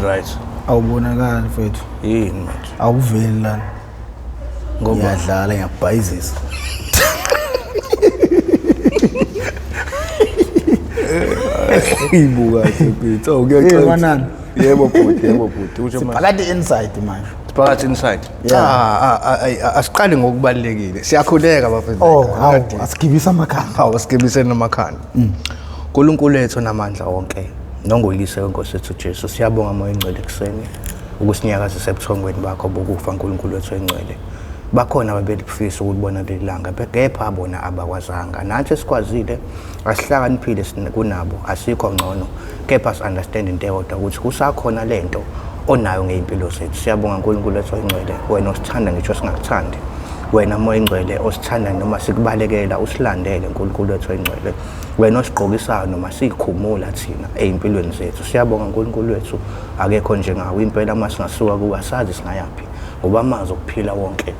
Right. Awubonakali mfethu. Yini manje? Awuveli lana. Ngoba Ngiyadlala ngiyabhayizisa. Ibuka mfethu. Oh Hey kuyaxoxa. manani. Yebo bhuti, yebo bhuti. Usho manje. Phakathi inside manje. Phakathi inside. Yeah. Ah, ah, ah, asiqale ngokubalekile. Siyakhuleka bafethu. Oh, hawu asigibisa amakhanda. Hawu asigibiseni amakhanda. uNkulunkulu wethu namandla wonke. Nonguyise wenkosi yethu Jesu. Siyabonga moya engcwele kuseni ukusinyakazisa ebuthongweni bakho bokufa uNkulunkulu wethu engcwele. Bakhona ababelifisa ukulibona leli langa kepha bona abakwazanga. Nathi esikwazile asihlakaniphile kunabo asikho ngcono kepha si-understand into eyodwa ukuthi kusakhona lento onayo ngey'mpilo zethu. Siyabonga uNkulunkulu wethu oyingcwele, wena osithanda ngisho singakuthandi. Wena moya ingcwele osithanda noma sikubalekela usilandele uNkulunkulu wethu oyingcwele. Wena osigqokisayo noma siyikhumula thina ey'mpilweni zethu. Siyabonga uNkulunkulu wethu, akekho njengawe impela uma singasuka kuwe asazi singayaphi ngoba amazwi okuphila wonke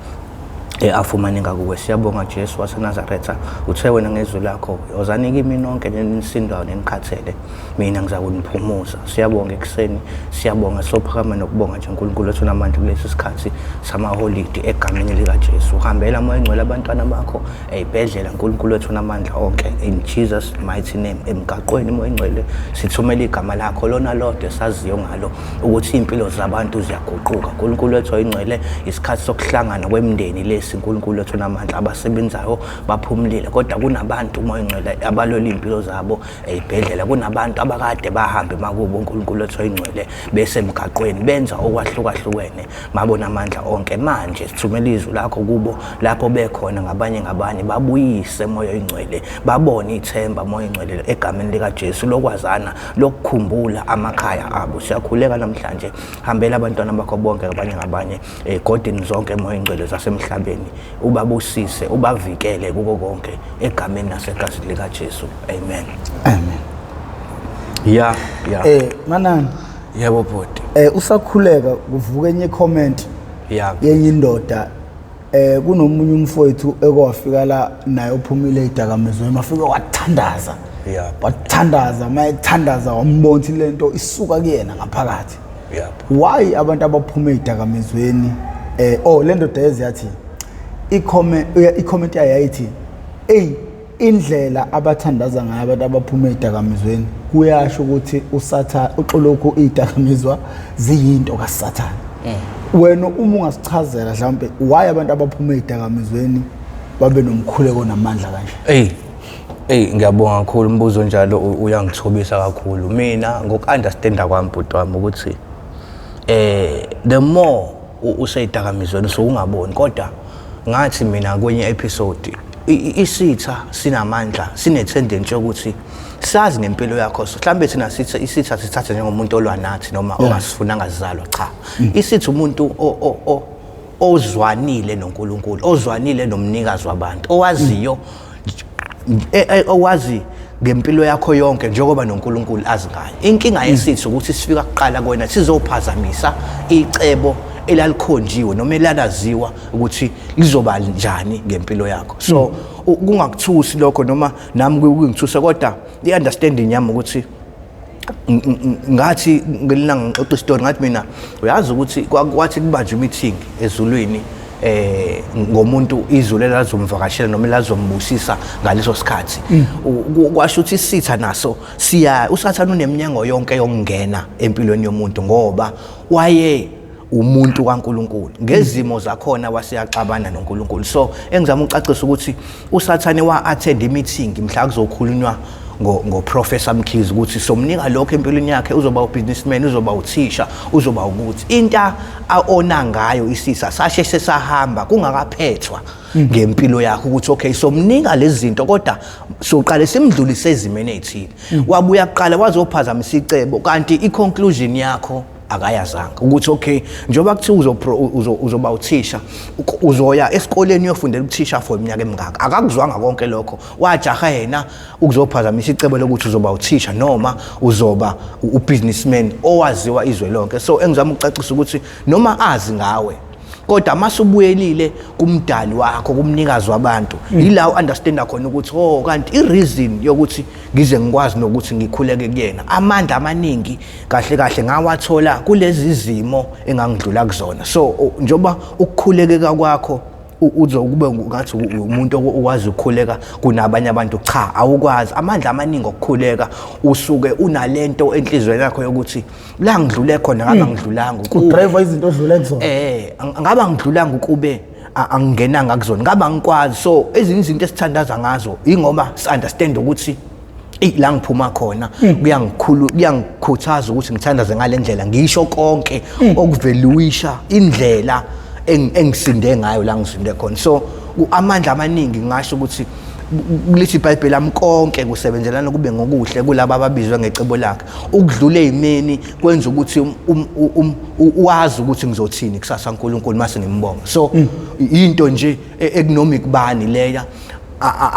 afumaneka kuwe. Siyabonga Jesu waseNazaretha, uthe wena ngezwi lakho wozani kimi nonke nenisindayo nenikhathele, mina ngizakuniphumuza. Siyabonga ekuseni, siyabonga sophakama nokubonga nje uNkulunkulu wethu namandla kulesi sikhathi samaholidi egameni likaJesu. Uhambela moya engcwele abantwana bakho ey'bhedlela uNkulunkulu wethu namandla onke, in Jesus mighty name. Emgaqweni moya engcwele sithumela igama lakho lona lodwa esaziyo ngalo ukuthi iy'mpilo zabantu ziyaguquka. uNkulunkulu wethu oyingcwele, isikhathi sokuhlangana kwemindeni lesi uNkulunkulu wethu namandla, abasebenzayo baphumulile kodwa kunabantu moya oyingcwele abalwela iy'mpilo zabo ey'bhedlela, kunabantu abakade bahambe emakubo uNkulunkulu wethu oyingcwele besemgaqweni benza okwahlukahlukene mabona amandla onke. Manje sithumela izwi lakho kubo lapho bekhona ngabanye ngabanye, babuyise moya oyingcwele, babone ithemba moya oyingcwele egameni likaJesu lokwazana lokukhumbula amakhaya abo. Siyakhuleka namhlanje, hambela abantwana bakho bonke ngabanye ngabanye egodini zonke moya oyingcwele zasemhlabeni, ubabusise ubavikele kuko konke egameni nasegazini likaJesu, amen. Amen. Ya ya. Manani. Yebo bhuti. Usakhuleka kuvuka enye comment. Ya. Yenye indoda kunomunye umfowethu ekwafika la naye uphumile edakamizweni, wafika wathandaza. Yeah. Wathandaza, mayethandaza wambona ukuthi lento isuka kuyena ngaphakathi. Yeah. Why abantu abaphuma edakamizweni oh le ndoda yezi yathi i-comment yayo yayithi ey indlela abathandaza ngayo abantu abaphuma edakamizweni kuyasho ukuthi uSathane uxolokhu idakamizwa ziyinto kaSathane. Wena uma ungasichazela mhlawumbe why abantu abaphuma edakamizweni babe nomkhuleko namandla kanje? Ey ey ngiyabonga kakhulu umbuzo njalo uyangithobisa kakhulu. Mina ngoku-understanda kwami bhuti wami ukuthi the more useyidakamizweni usukungaboni, kodwa ngathi mina kwenye episode isitha sinamandla, sine-tendency yokuthi sazi ngempilo yakho. So mhlambe thina sitha isitha sithathe njengomuntu olwa nathi noma ongasifunanga sizalwa, cha. Isitha umuntu ozwanile noNkulunkulu, ozwanile nomnikazi wabantu, owaziyo owazi ngempilo yakho yonke njengoba noNkulunkulu azi ngayo. Inkinga yesitha ukuthi sifika kuqala kuwena sizophazamisa icebo elalikhonjiwe noma elalaziwa ukuthi lizoba njani ngempilo yakho. So kungakuthusi lokho noma nami kungithusa, kodwa i-understanding yami ukuthi ngathi ngelilanga ngixoxa isitori ngathi mina uyazi ukuthi kwathi kubanjwe meeting ezulwini ngomuntu izulu elazomvakashela noma elazombusisa ngaleso sikhathi, kwasho ukuthi isitha naso siya uSathane uneminyango yonke yokungena empilweni yomuntu ngoba waye umuntu kaNkuluNkulu ngezimo zakhona waseyaxabana noNkulunkulu. So engizama ukucacisa ukuthi uSathane wa-attend i-meeting mhla kuzokhulunywa ngo-Professor Mkhize ukuthi somnika lokho empilweni yakhe, uzoba ubusinessman, uzoba uthisha, uzoba ukuthi into ona ngayo isisa sasheshe sahamba kungakaphethwa ngempilo yakhe ukuthi okay somnika lezi zinto kodwa soqale simdlulise ezimeni ezithile. Wabuya kuqala wazophazamisa icebo, kanti i-conclusion yakho akayazanga ukuthi okay njengoba kuthiwa uzoba uthisha uzoya esikoleni uyofundela ubuthisha for iminyaka emingaka, akakuzwanga konke lokho, wajaha yena ukuzophazamisa icebo lokuthi uzoba uthisha noma uzoba ubusinessman owaziwa izwe lonke. So engizama ukucacisa ukuthi noma azi ngawe Kodwa masubuyelile kumdali wakho, kumnikazi wabantu, ila u-understanda khona ukuthi oh, kanti i-reason yokuthi ngize ngikwazi nokuthi ngikhuleke kuyena, amandla amaningi kahle kahle ngawathola kulezi zimo engangidlula kuzona. So njengoba ukukhulekeka kwakho uzokube ngathi umuntu okwazi ukukhuleka kunabanye abantu, cha, awukwazi. Amandla amaningi okukhuleka usuke unalento enhliziyweni yakho yokuthi la ngidlule khona ngabe ngidlulanga ukube. Udrive izinto odlule kuzona. Ngabe ngidlulanga ukube angingenanga kuzona, ngabe angikwazi. So ezinye izinto esithandaza ngazo ingoba si-understand ukuthi eyi, la ngiphuma khona kuyangikhulu, kuyangikhuthaza ukuthi ngithandaze ngale ndlela, ngisho konke okuveluisha indlela engisinde ngayo la ngisinde khona. So amandla amaningi ngisho ukuthi kulithi iBhayibheli lami konke kusebenzelana kube ngokuhle kulabo ababizwe ngecebo lakhe. Ukudlula ezimeni kwenza ukuthi wazi ukuthi ngizothini kusasa uNkulunkulu mase ngimbonga. So into nje ekunoma ikubani leya,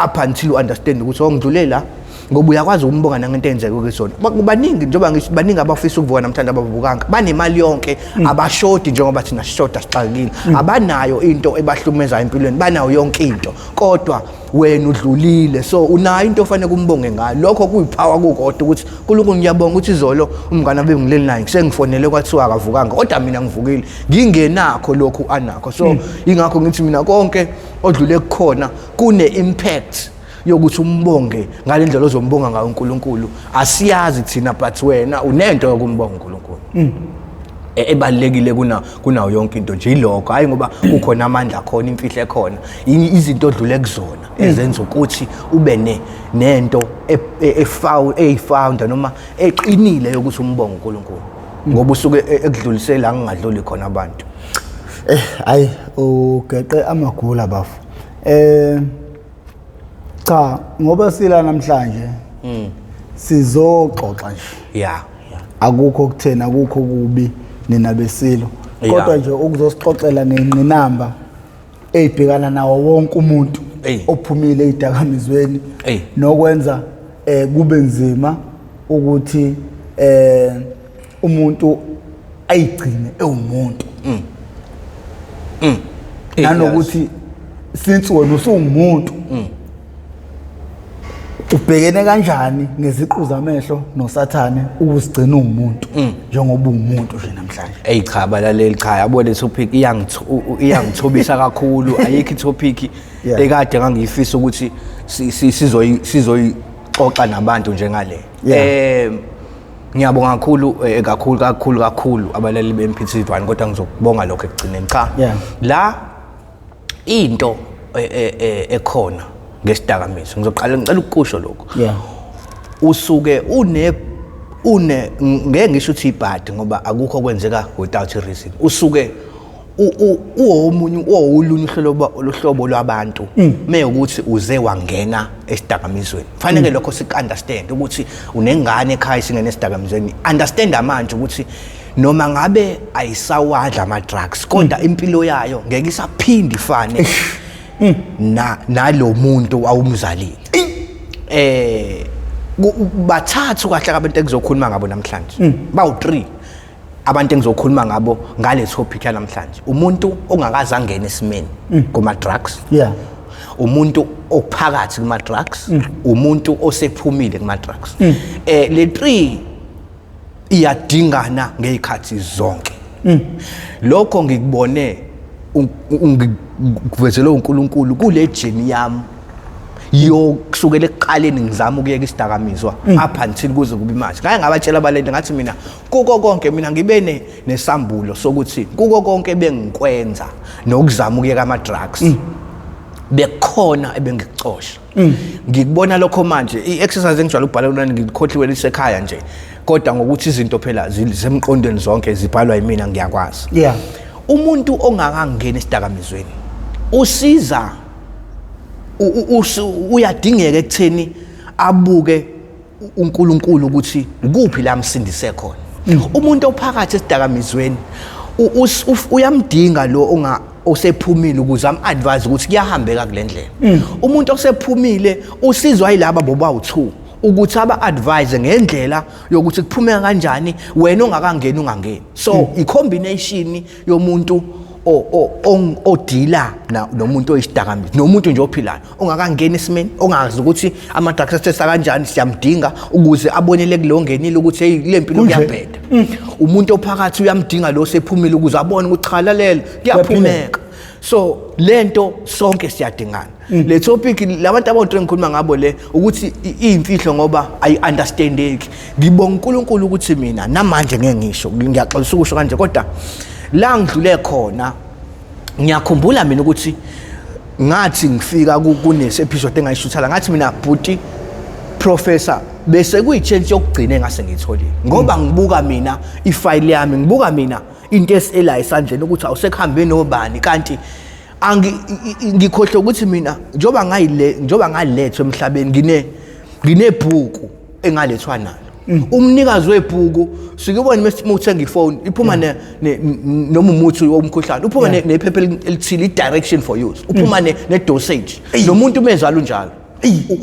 up until you understand ukuthi ongidlule la, ngoba uyakwazi ukumbonga nangento eyenzeke kuzona. Baningi, njengoba ngisho, baningi abafisa ukuvuka namhlanje abavukanga, banemali yonke, abashodi njengoba thina sishoda sixakekile, abanayo into ebahlukumezayo empilweni, banayo yonke into, kodwa wena udlulile. So unayo into ofanele kumbonge ngayo. Lokho kuyipower kukodwa ukuthi uNkulunkulu, ngiyabonga ukuthi izolo umngane abengileli naye sengifonele kwathiwa akavukanga, kodwa mina ngivukile ngingenakho lokhu anakho. So ingakho ngithi mina konke odlule kukhona kune impact yokuthi umbonge ngale ndlela ozombonga ngayo uNkulunkulu. Asiyazi thina, but wena unento yokumbonga uNkulunkulu ebalekile kunayo yonke into nje. Ilokho, hayi ngoba kukhona amandla khona, imfihlo ekhona, izinto odlule kuzona ezenza ukuthi ube ne nento eyifounder noma eqinile yokuthi umbonge uNkulunkulu, ngoba usuke ekudlulisela ngingadluli khona abantu. Hayi, ugeqe amagula bafo. Cha, ngoba sila namhlanje sizoxoxa nje. Akukho kuthena, akukho kubi nina besilo. Kodwa nje ukuzosixoxela ngenqinamba eyibhekana nawo wonke umuntu ophumile ezidakamizweni nokwenza kube nzima ukuthi umuntu ayigcine ewumuntu. Nanokuthi since wena usuwumuntu, ubhekene kanjani ngeziqu zamehlo nosathane ukuzigcina uwumuntu njengoba uwumuntu nje namhlanje? Ey cha, balaleli, cha, yabo le topic iyangithobisa kakhulu. Ayikho itopic ekade ngangiyifisa ukuthi sizoyixoxa nabantu njengale. Ngiyabonga kakhulu, kakhulu kakhulu kakhulu abalaleli be-MPTV1, kodwa ngizokubonga lokho ekugcineni. Cha, la into ekhona ngesidakamizwa, ngizoqala ngicela ukukusho lokho. Usuke une ngeke ngisho ukuthi ibhadi, ngoba akukho kwenzeka without a reason. Usuke uwomunye owolunye uhlobo lwabantu mewukuthi uze wangena esidakamizweni. Fanele lokho sik-understand ukuthi unengane ekhaya isingene esidakamizweni. Understand manje ukuthi noma ngabe ayisawadla ama-drugs, kodwa impilo yayo ngeke isaphinde ifane na nalo muntu awumzalile. Bathathu kahle abantu engizokhuluma ngabo namhlanje, bawu-3 abantu engizokhuluma ngabo ngale topic yanamhlanje. Umuntu ongakaze angene esimeni kuma drugs, umuntu ophakathi kuma drugs, umuntu osephumile kuma drugs. Le 3 iyadingana ngezikhathi zonke. Lokho ngikubone ngikuvezelwe uNkulunkulu kule journey yami yokusukela ekuqaleni ngizama ukuyeka isidakamizwa up until kuze kube manje. Ngake ngabatshela abalindi ngathi mina kuko konke mina ngibe nesambulo sokuthi kuko konke bengikwenza nokuzama ukuyeka ama drugs, bekukhona ebengikucosha. Ngikubona lokho manje. I-exercise engijwayele ukubhala kuyona ngikhohliwe lisekhaya nje, kodwa ngokuthi izinto phela zisemqondweni zonke zibhalwa yimina, ngiyakwazi. Umuntu ongakangeni esidakamizweni usiza uyadingeka ekutheni abuke uNkulunkulu ukuthi ukuphi la msindise khona. Umuntu ophakathi esidakamizweni uyamdinga lo onga osephumile ukuze am-advise ukuthi kuyahambeka kule ndlela. Umuntu osephumile usizwa yilaba bobawu-2 ukuthi aba-advise ngendlela yokuthi kuphumeka kanjani, wena ongakangeni ungangeni. So i-combination yomuntu odila nomuntu oyisidakamizwa, nomuntu nje ophilayo ongakangeni esimeni, ongazi ukuthi ama-drugs atesta kanjani, siyamdinga ukuze abonele kulo ngenile ukuthi hey, le mpilo kuyabheda. Umuntu ophakathi uyamdinga lo sephumile ukuze abone ukuthi cha, lalela, kuyaphumeka. So lento sonke siyadingana. Le topic labantu abawu ngikhuluma ngabo le ukuthi iyimfihlo ngoba ayi-understandeki. Ngibonga uNkulunkulu ukuthi mina namanje ngeke ngisho, ngiyaxolisa ukusho kanje, kodwa la ngidlule khona ngiyakhumbula mina ukuthi ngathi ngifika kunesi episode engayishuthala, ngathi mina bhuti professor bese kuyi-chance yokugcina engase ngiyitholile, ngoba ngibuka mina ifayili yami, ngibuka mina into esela esandleni ukuthi awusekuhambe nobani, kanti ngikhohle ukuthi mina njengoba ngayile, njengoba ngalethwa emhlabeni nginebhuku engalethwa nalo. Umnikazi webhuku sikubona uma uthenga ifoni iphuma noma umuthi womkhuhlane uphuma nephepha elithile, i-direction for use, uphuma ne-dosage. Nomuntu umezalo unjalo,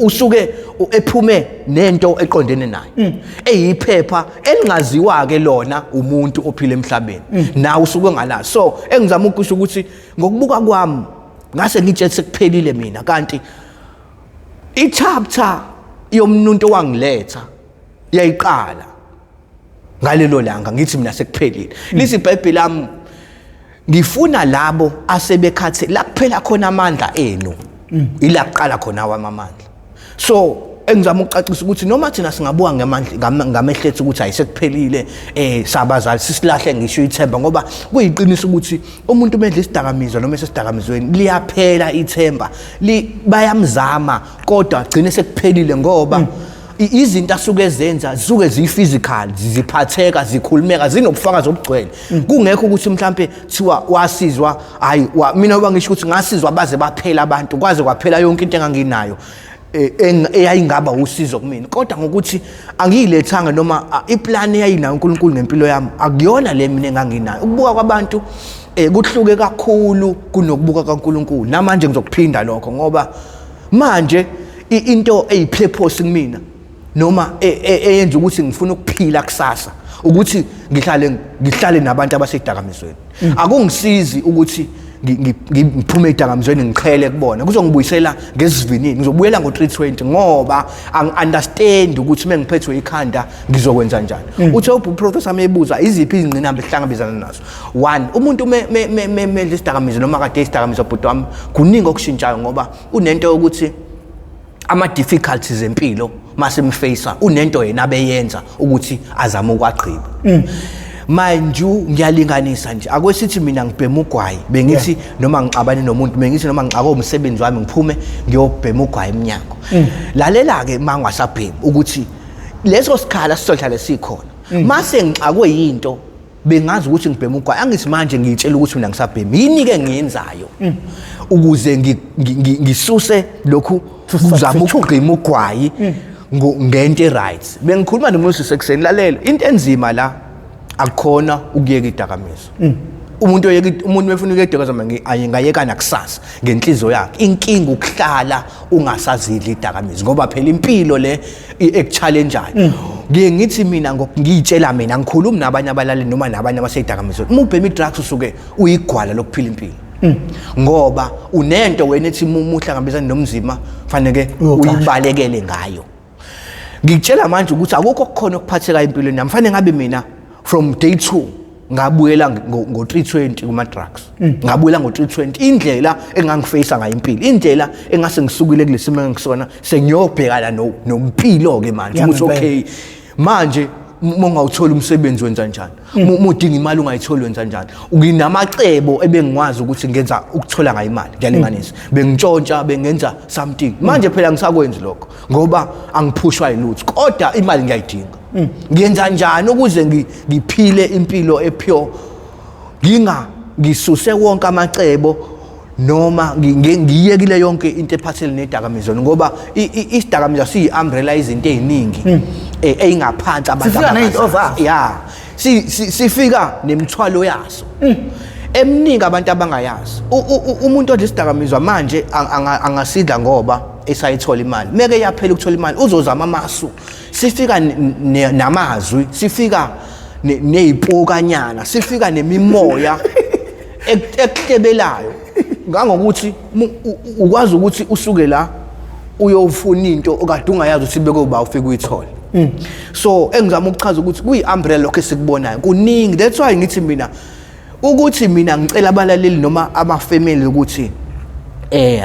usuke ephume nento eqondene naye eyiphepha elingaziwa-ke lona umuntu ophila emhlabeni, nawe usuke ngalazi. So engizama ukusho ukuthi ngokubuka kwami ngase ngitshela sekuphelile mina, kanti i-chapter yomuntu owangiletha yayiqala ngalelo langa. Ngithi mina sekuphelile, lithi iBhayibheli lami, ngifuna labo asebekhathe la kuphela khona amandla enu, ila kuqala khona wami amandla. So engizama ukucacisa ukuthi noma thina singabuka ngamandla ngamehlo ethu ukuthi ayisekuphelile, sabazali sisilahle ngisho ithemba, ngoba kuyiqiniso ukuthi umuntu medla isidakamizwa noma esesidakamizweni liyaphela ithemba, bayamzama kodwa gcine sekuphelile, ngoba izinto asuke ezenza zisuke ziyi-physical, ziphatheka, zikhulumeka, zinobufakazi obugcwele, kungekho ukuthi mhlampe kuthiwa wasizwa. Hayi, mina uba ngisho ukuthi ngasizwa baze baphela abantu, kwaze kwaphela yonke into enganginayo eyayingaba usizo kumina, kodwa ngokuthi angiyilethanga noma iplan eyayinayo uNkulunkulu ngempilo yami akuyona le mina enganginayo. Ukubuka kwabantu kuhluke kakhulu kunokubuka kaNkulunkulu. Namanje ngizokuphinda lokho, ngoba manje into eyipurpose kumina noma eyenza ukuthi ngifuna ukuphila kusasa ukuthi ngihlale nabantu abasedakamizweni. Akungisizi ukuthi ngiphume edakamizweni ngiqhele kubona, kuzongibuyisela ngesivinini, ngizobuyela ngo-320, ngoba angi-understand ukuthi uma ngiphethwe ikhanda ngizokwenza njani. Uthe uprofessor mebuza iziphi izingqinamba esihlangabezana nazo, one, umuntu medla isidakamizwa noma kade isidakamizwa, bhuti wami, kuningi okushintshayo, ngoba unento yokuthi ama-difficulties empilo masemfacea unento yena abeyenza ukuthi azame ukwagqiba. Mind you, ngiyalinganisa nje, akwesithi mina ngibhema ugwayi, bengithi noma ngixabane nomuntu, bengithi noma ngixake umsebenzi wami ngiphume ngiyobhema ugwayi eminyango. Lalela-ke, ma ngingasabhemi, ukuthi leso sikhala sizohlale sikhona. Mase ngixakwe yinto, bengazi ukuthi ngibhema ugwayi, angithi manje ngiyitshela ukuthi mina ngisabhemi, yini-ke ngiyenzayo ukuze ngisuse lokhu kuzama ukugqima ugwayi ngento e-right? Bengikhuluma nomuntu sekuseni, lalela, into enzima la akukhona ukuyeka idakamizwa. Umuntu oyeka, umuntu mefuna ukuyeka idakamizwa ayengayeka nakusasa ngenhliziyo yakhe. Inkinga ukuhlala ungasazidli idakamizwa, ngoba phela impilo le ekuchallengeayo. Ngiye ngithi mina, ngiyitshela mina, ngikhulumi nabanye abalaleli noma nabanye abaseyidakamizweni, uma ubhema i-drugs usuke uyigwala lokuphila impilo, ngoba unento wena ethi uma uhlangabezana nomzima faneke uyibalekele ngayo. Ngikutshela manje ukuthi akukho okukhona okuphatheka empilweni yami. Fanele ngabe mina from day 2 ngabuyela ngo-320 kuma-drugs, ngabuyela ngo-320. Indlela engangifeyisa ngayo impilo, indlela engase ngisukile kule simo engisona, sengiyobhekana nompilo-ke manje ukuthi okay, manje uma ungawutholi umsebenzi wenza njani, uma udinga imali ungayitholi wenza njani. Nginamacebo ebengikwazi ukuthi ngenza ukuthola ngayo imali, ngiyalinganisa, bengintshontsha, bengenza something. Manje phela ngisakwenzi lokho ngoba angiphushwa yilutho, kodwa imali ngiyayidinga. Ngiyenza njani ukuze ngiphile impilo epure, nginga ngisuse wonke amacebo noma ngiyekile yonke into ephathelene nedakamizwa, ngoba isidakamizwa siyi-umbrella izinto ey'ningi ey'ngaphansi abantu Sifika ney'nto abangazazi. zaso. Ya, sifika nemithwalo yaso eminingi abantu abangayazi. Umuntu odla isidakamizwa manje angasidla ngoba esayithola imali, meke yaphela ukuthola imali uzozama amasu. Sifika namazwi, sifika ney'pokanyana, sifika nemimoya. Ekuhlebelayo ngangokuthi ukwazi ukuthi usuke la uyofuna into okade ungayazi ukuthi bekuba ufike uyithole. So engizama ukuchaza ukuthi kuyi-umbrella lokho esikubonayo kuningi. That's why ngithi mina ukuthi mina ngicela abalaleli noma ama-family ukuthi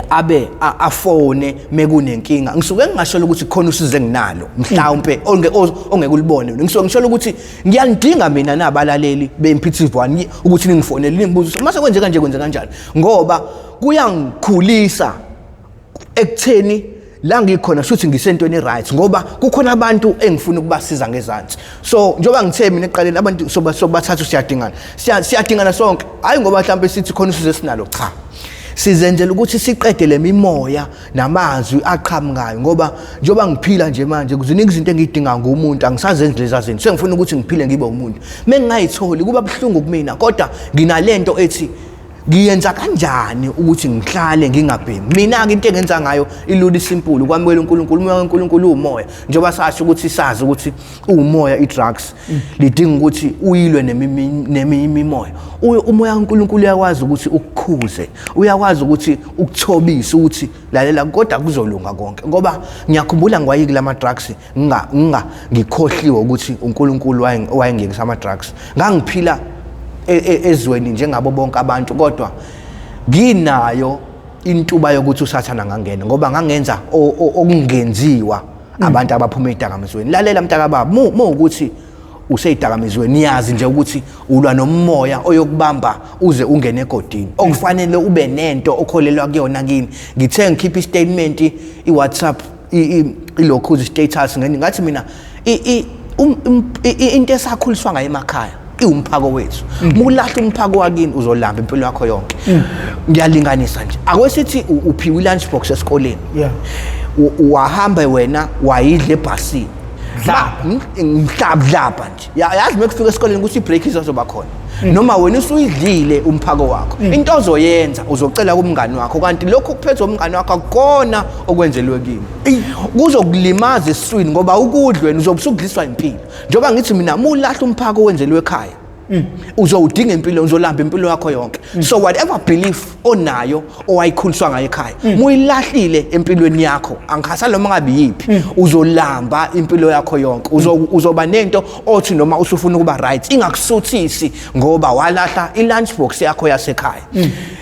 abe afone mekunenkinga. Ngisuke ngingasholo ukuthi khona usizo enginalo mhlawumbe ongeke ulibone. Ngisuke ngisholo ukuthi ngiyanidinga mina nabalaleli be-MPTV1 ukuthi ningifonele ningibuze mase kwenze kanje, kwenze kanjani, ngoba kuyangikhulisa ekutheni la ngikhona shuthi ngisentweni right, ngoba kukhona abantu engifuna ukubasiza ngezansi. So njengoba ngithe mina ekuqaleni, abantu sobathathu siyadingana, siyadingana sonke, hayi ngoba mhlawumbe sithi khona usizo esinalo, cha, sizenzela ukuthi siqede le mimoya namazwi aqhamukayo. Ngoba njengoba ngiphila nje manje, kuziningi izinto engiyidinga ngumuntu, angisazenzi lezi zinto, sengifuna ukuthi ngiphile ngibe umuntu. Mengingayitholi kuba buhlungu kumina, kodwa nginalento ethi ngiyenza kanjani ukuthi ngihlale ngingabhemi. Mina-ke into engenza ngayo ilula, isimple, ukwamukela uNkulunkulu. Umoya kaNkulunkulu uwumoya, njengoba sasho ukuthi sazi ukuthi uwumoya. I-drugs lidinga ukuthi uyilwe neminye imimoya. Umoya kaNkulunkulu uyakwazi ukuthi ukukhuze, uyakwazi ukuthi ukuthobise, ukuthi lalela, kodwa kuzolunga konke. Ngoba ngiyakhumbula ngiwayiki lama drugs, nginga ngikhohliwe ukuthi uNkulunkulu wayengekisa ama drugs. Ngangiphila ezweni njengabo bonke abantu, kodwa nginayo intuba yokuthi uSathana angangena, ngoba ngangenza okungenziwa abantu abaphuma ezidakamizweni. Lalela mntakababa, mu ukuthi useyidakamizweni, niyazi nje ukuthi ulwa nomoya oyokubamba uze ungene egodini, okufanele ube nento okholelwa kuyona kini. Ngithe ngikhipha istatement i-WhatsApp, ilokhu status, ngathi mina into esakhuliswa ngayo emakhaya iwumphako wethu. Mulahla umphako wakini, uzolamba impilo yakho yonke. Ngiyalinganisa nje, akwesithi uphiwe i-lunch box esikoleni, wahamba wena wayidla ebhasini. Dlabha. Mhlabudlabha nje. Yazi uma kufika esikoleni ukuthi i-break izozoba khona, noma wena usuyidlile umphako wakho, into ozoyenza uzocela kumngani wakho, kanti lokho kuphethwe umngani wakho akukona okwenzelwe kimi, kuzokulimaza esiswini, ngoba ukudla wena uzobe usukudliswa impilo. Njengoba ngithi mina, mulahla umphako owenzelwe ekhaya, uzowudinga impilo, uzolamba impilo yakho yonke. So whatever belief onayo owayikhuliswa ngayo ekhaya, muyilahlile empilweni yakho, angikhathali noma ngabe yiphi, uzolamba impilo yakho yonke. Uzoba nento othi noma usufuna ukuba right ingakusuthisi, ngoba walahla i-lunch box yakho yasekhaya.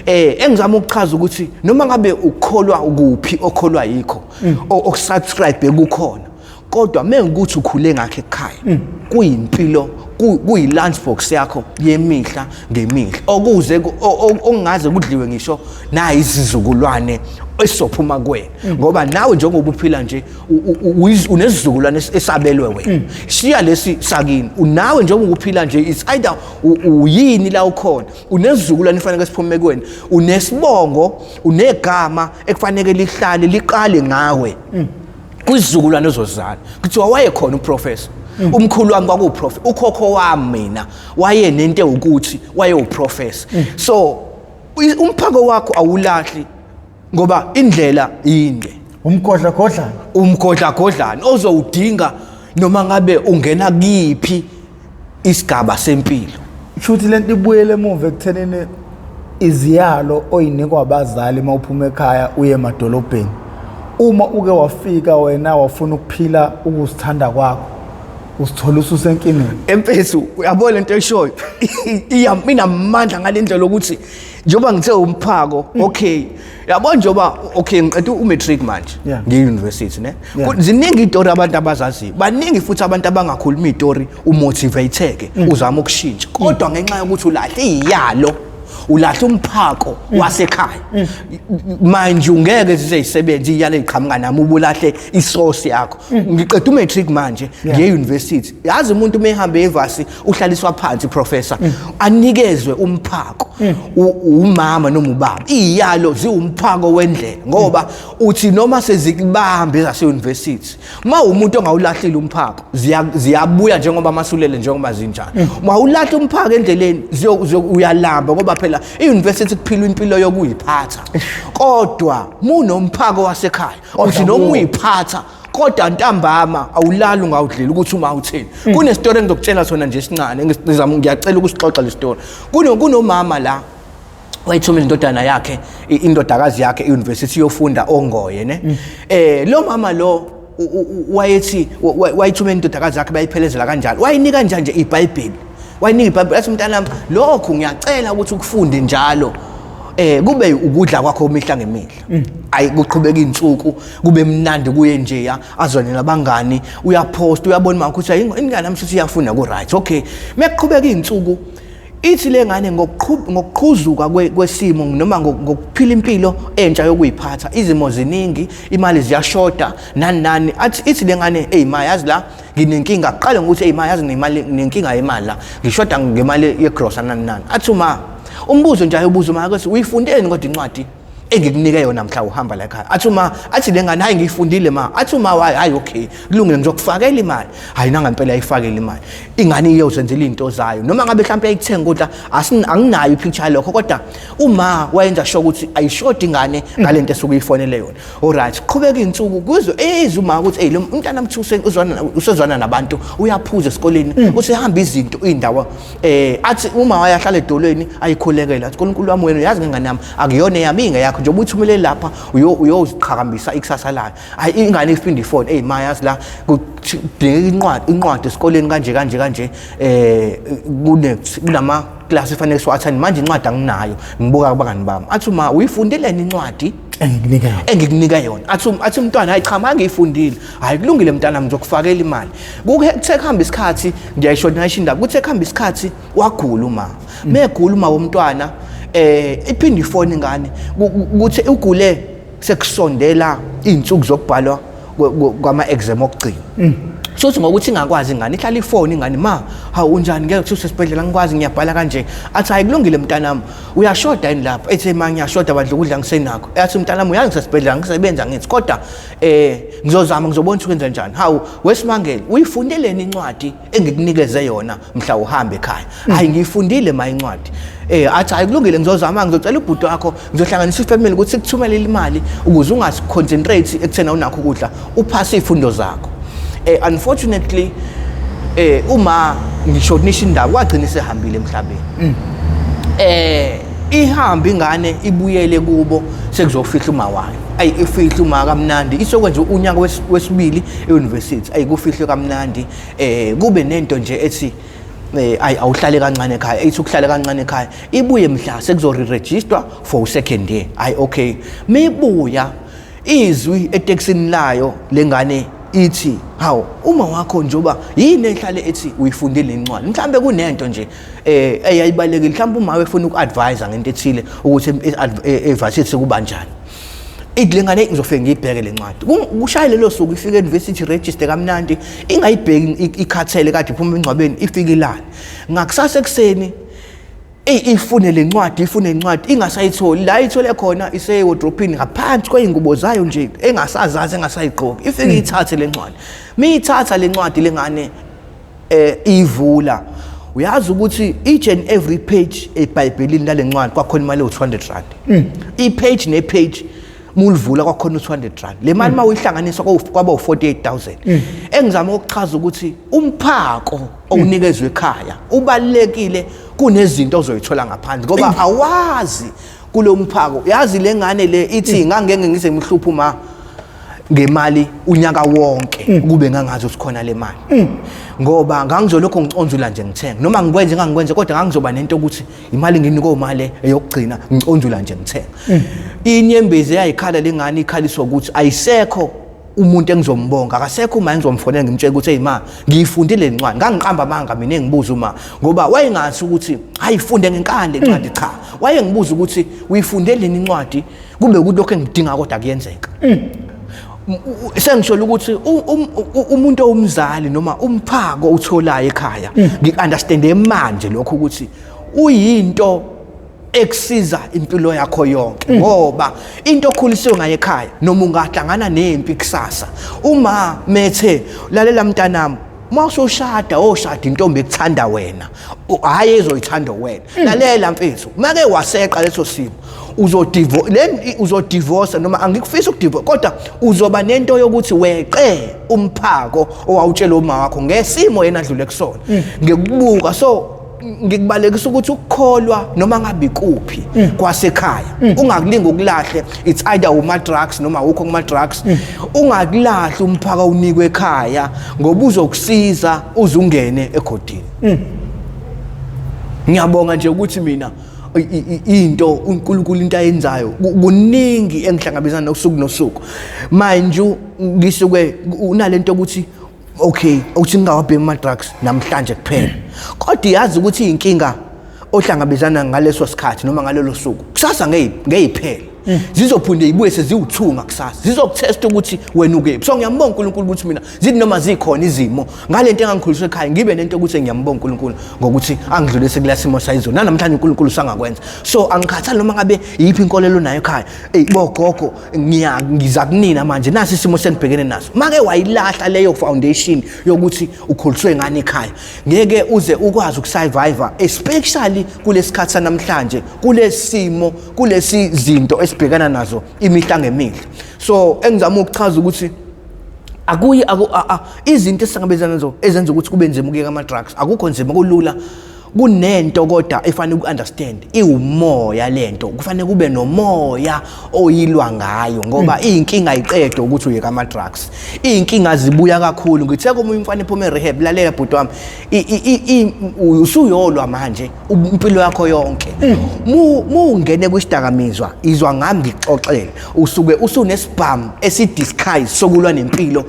Engizama ukuchaza ukuthi noma ngabe ukholwa ukuphi, okholwa yikho, okusubscribe kukhona, kodwa mengikuthi ukhule ngakho ekhaya, kuyimpilo, kuyi-lunch box yakho yemihla ngemihla, okuze okungaze kudliwe ngisho nayi izizukulwane esizophuma kuwena. Ngoba nawe njengoba uphila nje, unesizukulwane esabelwe wena, shiya lesi sakini. Unawe njengoba uphila nje, it's either uyini la ukhona, unesizukulwane efanele siphume kuwena, unesibongo, unegama ekufanele lihlale liqale ngawe kwisizukulwane ozozala. Kuthiwa wayekhona uprofessor, umkhulu wami kwakuwuprofessor, ukhokho wami mina wayenento ewukuthi wayewuprofessor. So umphako wakho awulahli, ngoba indlela yinde. Umgodla godlana. Umgodla godlana ozowudinga noma ngabe ungena kiphi isigaba sempilo. Shuthi lento ibuyele emuva ekuthenini iziyalo oyinikwa abazali uma uphuma ekhaya uye emadolobheni. Uma uke wafika wena wafuna ukuphila ukuzithanda kwakho, usithola ususenkingeni. Emfethu, uyabona lento eshoyo inamandla ngale ndlela ukuthi njengoba ngithe umphako, okay, yabo, njengoba, okay, ngiqeda umatric manje, ngiyi-university ne. Ziningi itori abantu abazaziyo, baningi futhi abantu abangakhuluma itori umotivateke, uzama ukushintsha, kodwa ngenxa yokuthi ulahle iyalo, ulahla umphako wasekhaya manje, ungeke zize zisebenze iyalo eziqhamuka nami ubulahle isource yakho. Ngiqeda umatric manje, ngiye university. Yazi umuntu uma ehambe evasi uhlaliswa phansi, professor, anikezwe umphako umama noma ubaba. Iyalo ziwumphako wendlela, ngoba uthi noma sezikubambe zase university, uma umuntu ongawulahlile umphako, ziyabuya njengoba amasulele, njengoba zinjalo. Uma ulahla umphako endleleni, uyalamba, ngoba phela i-university kuphilwa impilo yokuyiphatha. Kodwa munomphako wasekhaya, uthi noma uyiphatha, kodwa ntambama awulali ungawudleli ukuthi uma utheni. Kunestori engizokutshela sona nje esincane, ngizama, ngiyacela ukusixoxa le story. Kunomama la Wayithumela indodana yakhe, indodakazi yakhe e-university yofunda ongoye ne. Lo mama lo wayethi wayithumela indodakazi yakhe, bayiphelezela kanjalo, wayinika njani nje iBhayibheli, wayinika iBhayibheli, athi mntanami, lokhu ngiyacela ukuthi ukufunde njalo, kube ukudla kwakho imihla ngemihla. Ayi, kuqhubeka insuku, kube mnandi kuye nje, ya azwane nabangani, uyapost, uyabona mama ukuthi ingane yami sithi iyafunda, ku right, okay. Mekuqhubeka insuku, ithi le ngane ngokuqhuzuka kwesimo noma ngokuphila impilo entsha yokuyiphatha, izimo ziningi, imali ziyashoda, nani nani. Athi, ithi le ngane, "Hey ma, yazi la nginenkinga." Aqale ngokuthi, "Hey ma, yazi nginemali, nginenkinga yemali la, ngishoda ngemali yegrosa, nani nani." Athi uma umbuzo nje ayobuza uma ukuthi, "Uyifundeni kodwa incwadi engikunike yona mhla uhamba la ekhaya?" Athi uma, athi le ngane, "Hayi, ngiyifundile ma." Athi uma, "Hayi, hayi, okay, kulungile, ngizokufakela imali." Hayi, nangempela ayifakele imali ingane, iyozenzela izinto zayo, noma ngabe mhlawumbe ayithenga ukudla, anginayo ipicture yalokho, kodwa uma wayenza sure ukuthi ayishodi ingane ngalento esuke uyifonele yona. Alright, qhubeka insuku, kuzwe ezwe uma ukuthi, hey, lo umntana mthuse uzwana, usezwana nabantu, uyaphuza esikoleni, usehamba izinto indawo. Athi uma wayahlala edolweni, ayikhulekela, athi, "uNkulunkulu wami, wena uyazi ngengane yami, akuyona eyami, ingeyakho, njengoba uthumele lapha uyoziqhakambisa ikusasa layo." Hayi, ingane iphinde ifone, "Hey ma, yazi la kudingeka incwadi esikoleni kanje kanje kanje, kunama class efanele siwathani manje, incwadi anginayo, ngibuka kubangani bami." Athi uma, "Uyifundeleni incwadi engikunika yona?" Engikunika yona. Athi umntwana, "Hayi cha, mangiyifundile." "Hayi, kulungile mntana, ngizokufakela imali." Kuthe kuhamba isikhathi, ngiyayisho ngisho indaba, kuthe kuhamba isikhathi wagula uma, megula uma womntwana, iphinde ifone ingane, kuthi ugule sekusondela izinsuku zokubhalwa kwama exam okugcina. Sothi ngokuthi ingakwazi ingane, ihlala ifoni ingane, "Ma, hawu, unjani? Ngeke kuthi usesibhedlela, ngikwazi, ngiyabhala kanje." Athi, "Hayi, kulungile mntanami, uyashoda yini lapha?" Ethi, "Ma, ngiyashoda bandla, ukudla ngisenakho." Athi, "Mntanami, uyazi ngisesibhedlela, ngisebenza ngithi, kodwa ngizozama, ngizobona ukuthi kwenza njani." "Hawu, wesimangele, uyifundeleni incwadi engikunikeze yona mhla uhamba ekhaya?" "Hayi, ngiyifundile ma incwadi." Athi, "Hayi, kulungile, ngizozama, ngizocela ubhuti wakho, ngizohlanganisa ifamily ukuthi sikuthumele imali ukuze ungaconcentrate ekuthena unakho ukudla, uphase izifundo zakho." Unfortunately, uma ngishonisha indaba, kwagcina isehambile emhlabeni. Ihamba ingane, ibuyele kubo, sekuzofihla uma wayo. Ayi, ifihla uma kamnandi, isokwenza unyaka wesibili e-university. Ayi, kufihlwe kamnandi, kube nento nje ethi ayi, awuhlale kancane ekhaya, ethi ukuhlala kancane ekhaya, ibuye mhla sekuzo-re-register for second year. Ayi, okay, mibuya, izwi etekisini layo lengane ithi, "Hawu, uma wakho njoba yini ehlale ethi uyifundile incwadi?" Mhlambe kunento nje eyayibalekile, mhlawumbe uma efuna uku-advise ngento ethile ukuthi e-varsity kuba njani. Ithi lengane, "Ngizofike ngiyibheke le ncwadi." Kushaye lelo suku, ifike e-university, register kamnandi, ingayibheki, ikhathele kade iphuma emngcwabeni, ifike ilale. Ngakusasa ekuseni, eyi, ifune le ncwadi, ifune incwadi, ingasayitholi. La ithole khona isewardrophini ngaphansi kwey'ngubo zayo nje engasazazi, engasayigqoki. Ifike ithathe le ncwadi. Miyithatha le ncwadi lengane, ivula, uyazi ukuthi each and every page eBhayibhelini lale ncwadi kwakhona imali ewu-200 rand. I-page ne-page mulivula kwakhona u-200 rand. Le mali uma uyihlanganisa kwaba u-48,000. Engizama ukuchaza ukuthi umphako owunikezwe ekhaya ubalulekile kunezinto ozoyithola ngaphandle, ngoba awazi kulo mphako. Yazi le ngane le ithi, "Ngangeke ngize ngihluphe uma ngemali unyaka wonke kube ngangazi ukuthi khona le mali, ngoba ngangizolokhu ngiconzula nje ngithenga, noma ngikwenze ngangikwenze, kodwa ngangizoba nento ukuthi imali nginikwe imali eyokugcina, ngiconzula nje ngithenga." Inyembezi eyayikhala lengane ikhaliswa ukuthi ayisekho umuntu engizombonga, akasekho uma engizomfonela ngimtshela ukuthi, "Hey ma, ngiyifundile le ncwadi. Ngangiqamba amanga mina engibuza uma, ngoba wayengathi ukuthi hayi, funde ngenkani le ncwadi. Cha, wayengibuza ukuthi uyifundeleni incwadi, kube ukuthi lokho engidinga kodwa kuyenzeka." Sengisholo ukuthi umuntu owumzali noma umphako utholayo ekhaya, ngiku-understande manje lokho ukuthi uyinto ekusiza impilo yakho yonke, ngoba into okhulisiwe ngayo ekhaya, noma ungahlangana nempi kusasa, uma methe, "Lalela mntanami, uma usushada, oshada intombi ekuthanda wena, hhayi ezoyithanda wena. Lalela mfethu, make waseqa leso simo, uzodivo le uzodivorce, noma angikufisi ukudivorce, kodwa uzoba nento yokuthi weqe umphako owawutshela uma wakho ngesimo yena adlule kusona." Ngikubuka so Ngikubalekisa ukuthi ukukholwa noma ngabe ikuphi kwasekhaya, ungakulingi ukulahle. It's either uma drugs noma awukho kuma drugs, ungakulahli umphaka unikwe ekhaya, ngoba uzokusiza uze ungene egodini. Ngiyabonga nje ukuthi mina into uNkulunkulu into ayenzayo kuningi engihlangabezana nosuku nosuku. Manje ngisuke unalento ukuthi okay, ukuthi ngingawabhemi ama drugs namhlanje kuphela, kodwa yazi ukuthi inkinga ohlangabezana ngaleso sikhathi noma ngalelo suku, kusasa ngeyiphela, zizophinde ibuye seziwuthunga kusasa, zizokutesta ukuthi wena ukephi. So ngiyambonga uNkulunkulu ukuthi mina zithi noma zikhona izimo ngalento engangikhuliswe ekhaya, ngibe nento ukuthi ngiyambonga uNkulunkulu ngokuthi angidlulise kula simo sayizolo, nanamhlanje uNkulunkulu usangakwenza. So angikhathali noma ngabe yiphi inkolelo nayo ekhaya. Ey bogogo, ngiza kunina manje, nasi isimo sengibhekene naso. Make wayilahla leyo foundation yokuthi ukhuliswe ngani ekhaya, ngeke uze ukwazi ukusurvive, especially kulesikhathi sanamhlanje, kulesimo, kulesi zinto esibhekana nazo imihla ngemihla. So engizama ukuchaza ukuthi akuyi izinto esihlangabezana nazo ezenza ukuthi kube nzima ukuyeka ama-drugs, akukho nzima, kulula. Kunento kodwa efanele uku-understand, iwumoya lento, kufanele kube nomoya oyilwa ngayo, ngoba iy'nkinga ayiqedwe ukuthi uyeka ama-drugs, iy'nkinga zibuya kakhulu. Ngithe komunye umfana ephuma e-rehab, lalela bhuti wami, usuyolwa manje impilo yakho yonke. Mu ungene kwisidakamizwa, izwa ngami ngikuxoxele, usuke usunesibhamu esi-disguise sokulwa nempilo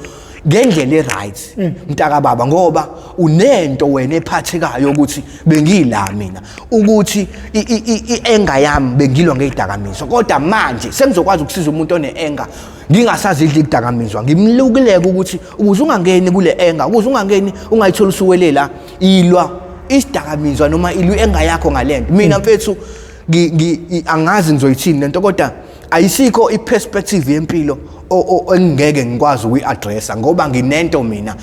ngendlela e-right, mntaka baba, ngoba unento wena ephathekayo ukuthi bengila mina ukuthi i-anger yami bengilwa ngezidakamizwa, kodwa manje sengizokwazi ukusiza umuntu one-anger ngingasazidla izidakamizwa, ngimlukileke ukuthi ukuze ungangeni kule anger, ukuze ungangeni ungayithola usuwelela ilwa isidakamizwa noma ilwa i-anger yakho ngalento. Mina mfethu, angazi ngizoyithini lento, kodwa ayisikho i-perspective yempilo engingeke ngikwazi ukuyi-addressa, ngoba nginento mina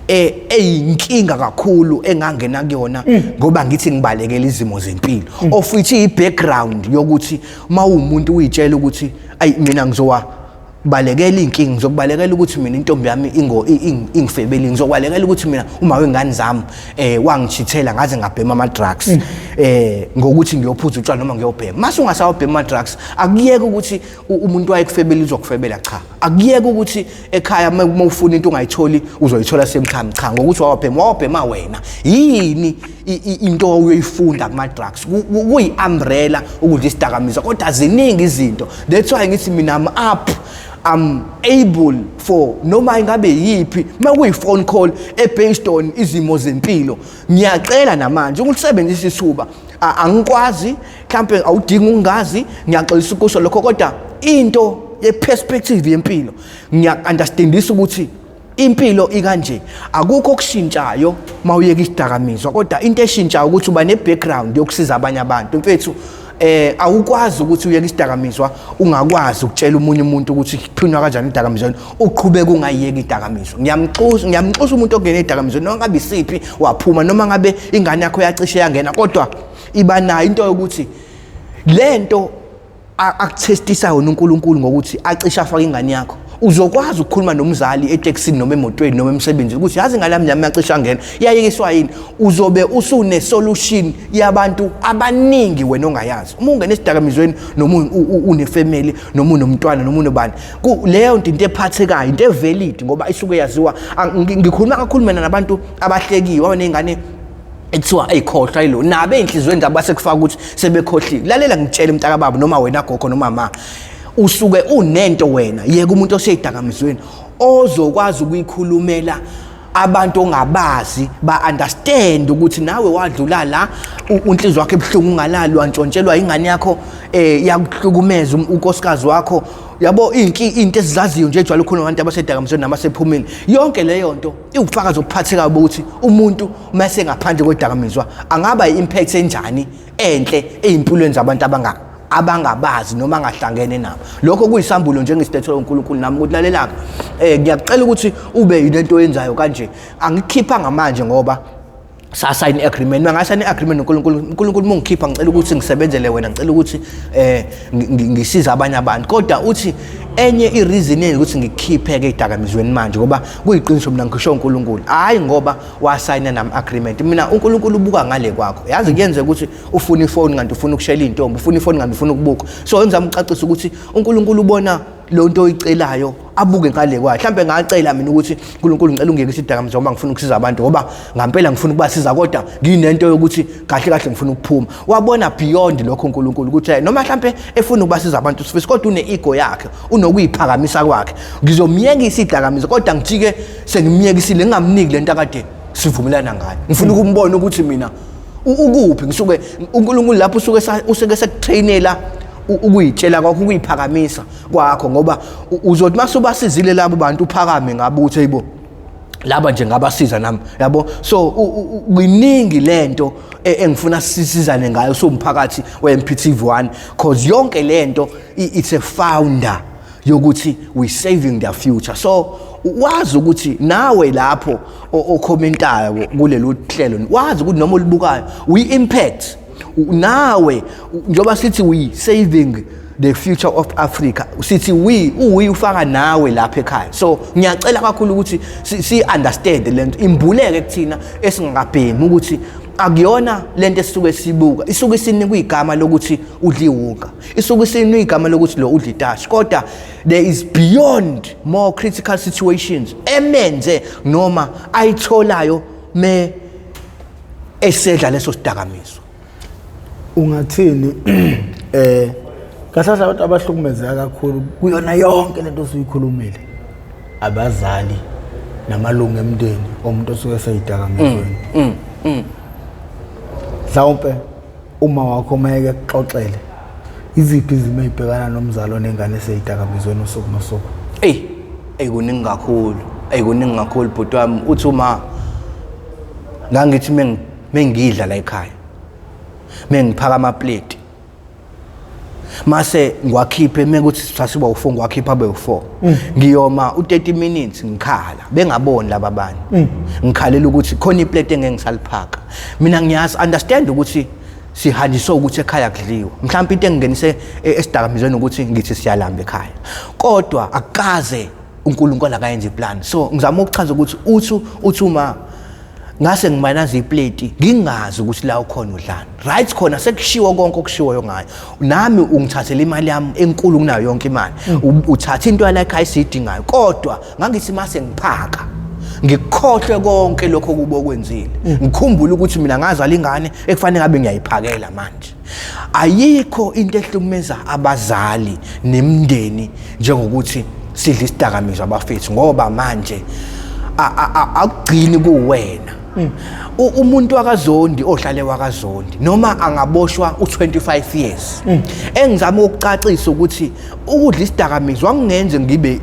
eyinkinga kakhulu engangena kuyona ngoba ngithi ngibalekela izimo zempilo, of which i-background yokuthi uma uwumuntu uyitshela ukuthi ayi, mina ngizowa balekela inkinga, ngizokubalekela ukuthi mina intombi yami ingifebele, ngizokubalekela ukuthi mina uma wengane zami wangichithela ngaze ngabhema ama drugs, ngokuthi ngiyophuza utshwala noma ngiyobhema. Mase ungasawabhema ama drugs, akuyeke ukuthi umuntu wayekufebela uzokufebela, cha. Akuyeke ukuthi ekhaya uma ufuna into ungayitholi, uzoyithola same time, cha, ngokuthi wawabhema, wawabhema wena. Yini into oyoyifunda kuma drugs? Kuyi umbrella ukudla isidakamizwa, kodwa ziningi izinto. That's why ngithi mina I'm up, I'm able for noma ingabe yiphi uma kuyi phone call e based on izimo zempilo. Ngiyacela namanje ukulisebenzisa ithuba. Angikwazi mhlambe, awudingi ungazi, ngiyaxolisa ukusho lokho, kodwa into ye perspective yempilo ngiya-understandisa ukuthi impilo ikanje. Akukho okushintshayo mawuyeka isidakamizwa, kodwa into eshintshayo ukuthi uba ne-background yokusiza abanye abantu. Mfethu, awukwazi ukuthi uyeke isidakamizwa ungakwazi ukutshela umunye umuntu ukuthi kuphunywa kanjani idakamizweni, uqhubeke ungayiyeki idakamizwa. Ngiyamxusa, ngiyamxusa umuntu ongena edakamizweni, noma ngabe isiphi waphuma, noma ngabe ingane yakho yacishe yangena, kodwa iba nayo into yokuthi lento akuthestisa yona uNkulunkulu ngokuthi acishe afake ingane yakho, uzokwazi ukukhuluma nomzali etekisini noma emotweni noma emsebenzini ukuthi yazi ingane yami yacishe angena, iyayekiswa yini. Uzobe usune solution yabantu abaningi wena ongayazi. Uma ungena esidakamizweni, noma une-family, noma unomntwana, noma unobani, leyo nto into ephathekayo, into e-valid, ngoba isuke yaziwa. Ngikhuluma kakhulu mina nabantu abahlekiwe, abaney'ngane ekuthiwa eyikhohlwa yilo nabo ey'nhliziyweni zabo basekufaka ukuthi sebekhohliwe. Lalela ngitshele, mntakababa, noma wena gogo noma ma, usuke unento wena, yeka umuntu osey'dakamizweni ozokwazi ukuyikhulumela abantu ongabazi, ba-understand ukuthi nawe wadlula la, unhliziyo wakho ebuhlungu, ungalali, wantshontshelwa ingane yakho, yakuhlukumeza unkosikazi wakho, yabo, into esizaziyo nje ejwayele ukukhuluma abantu abasedakamizweni nabasephumile. Yonke leyo nto iwubufakazi obuphathekayo bokuthi umuntu uma esengaphandle kwedakamizwa angaba i-impact enjani enhle ey'mpilweni zabantu abangabazi noma angahlangene nabo. Lokho kuyisambulo njengesilethelo uNkulunkulu nami ukuthi lalelaka, ngiyakucela ukuthi ube yilento oyenzayo kanje. Angikhiphanga manje ngoba sasayina i-agreement. Mangasayina i-agreement noNkulunkulu, uNkulunkulu uma ungikhipha, ngicela ukuthi ngisebenzele wena, ngicela ukuthi ngisize abanye abantu. Kodwa uthi Enye i-reason yeni ukuthi ngikukhiphe-ke ey'dakamizweni manje, ngoba kuyiqiniso, mina ngisho uNkulunkulu, hhayi ngoba wasayina nami agreement. Mina uNkulunkulu ubuka ngale kwakho. Yazi kuyenzeka ukuthi ufuna ifoni kanti ufuna ukushela iy'ntombi, ufuna ifoni kanti ufuna ukubuka. So engizama ukucacisa ukuthi uNkulunkulu ubona lo nto oyicelayo, abuke ngale kwayo. Mhlawumbe ngacela mina ukuthi, "Unkulunkulu, ngicela ungiyeke isidakamizwa ngoba ngifuna ukusiza abantu, ngoba ngampela ngifuna ukubasiza, kodwa nginento yokuthi kahle kahle ngifuna ukuphuma." Wabona beyond lokho uNkulunkulu ukuthi noma mhlambe efuna ukubasiza abantu sifisi, kodwa une-ego yakhe, unokuyiphakamisa kwakhe. Ngizomyekisa idakamizwa, kodwa ngijike sengimyekisile ngingamniki lento akade sivumelana ngayo. Ngifuna ukumbona ukuthi mina ukuphi. Ngisuke uNkulunkulu lapho usuke usuke sekutrainela ukuyitshela kwakho, ukuyiphakamisa kwakho, ngoba uzothi mase ubasizile labo bantu uphakame ngabe uthi, "Hayibo, laba nje ngabasiza nami," yabo. So kuningi lento engifuna sisizane ngayo siwumphakathi we-MPTV1, cause yonke lento it's a founder yokuthi we saving their future. So wazi ukuthi nawe lapho okhomentayo kulelu hlelo, wazi ukuthi noma ulibukayo we impact nawe, njengoba sithi we saving the future of Africa, sithi we uwe ufaka nawe lapha ekhaya. So ngiyacela kakhulu ukuthi si understand lento, imbuleke kuthina esingakabhemi ukuthi akuyona lento esisuke sibuka. Isuke isinikwa igama lokuthi udla iwunga, isuke isinikwa igama lokuthi lo udla itashi, kodwa there is beyond more critical situations emenze noma ayitholayo me esedla leso sidakamizwa. Ungathini kahle kahle abantu abahlukumezeka kakhulu kuyona yonke lento osuyikhulumile, abazali namalungu emndeni omuntu osuke eseyidakamizweni? Mhlawumpe uma wakho mayeke kuxoxele, iziphi izimo ey'bhekana nomzali onengane eseyidakamizweni usuku nosuku? Eyi, eyi, kuningi kakhulu. Eyi, kuningi kakhulu, bhuti wami. Uthi uma ngangithi mengidla la ekhaya, mengiphaka amapleti, mase ngiwakhiphe, mekuthi sasiba u4, ngiwakhipha abe u4, ngiyoma u30 minutes ngikhala bengaboni laba bantu, ngikhalela ukuthi khona iplate engeke ngisaliphaka. Mina ngiyazi understand ukuthi sihanjiswe ukuthi ekhaya kudliwa. Mhlawumbe into engingenise esidakamizweni ukuthi ngithi siyalamba ekhaya, kodwa akukaze uNkulunkulu akayenza iplan. So ngizama ukuchaza ukuthi uthi uma ngase ngimanaza iplate ngingazi ukuthi la ukhona udlani, right khona sekushiwo konke okushiwoyo ngayo, nami ungithathela imali yami enkulu kunayo yonke imali. Uthatha into yala ekhaya esiyidingayo, kodwa ngangithi mase ngiphaka ngikukhohlwe konke lokho kubo okwenzile, ngikhumbule ukuthi mina ngazala ingane ekufanele ngabe ngiyayiphakela. Manje ayikho into ehlukumeza abazali nemindeni njengokuthi sidla isidakamizwa, abafethu, ngoba manje akugcini kuwena. Umuntu wakaZondi ohlale wakaZondi noma angaboshwa u25 years. Engizama ukucacisa ukuthi ukudla isidakamizwa angingenze ngibe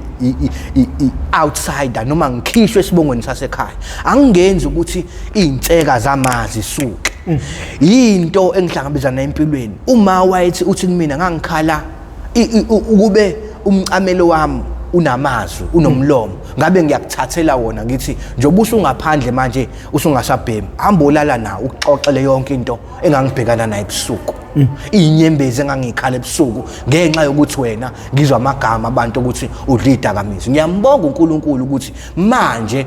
outsider noma ngikhishwe esibongweni sasekhaya, angingenzi ukuthi iy'nseka zamazi isuke. Yinto engihlangabezana nayo empilweni. Uma wayethi uthi kumina, ngangikhala ukube umcamelo wami unamazwi, unomlomo, ngabe ngiyakuthathela wona, ngithi njengoba usungaphandle manje usungasabhemi, hamba olala nawo ukuxoxele yonke into engangibhekana nayo ebusuku, iy'nyembezi engangiyikhala ebusuku ngenxa yokuthi wena ngizwa amagama abantu ukuthi udla iy'dakamizwa. Ngiyambonga uNkulunkulu ukuthi manje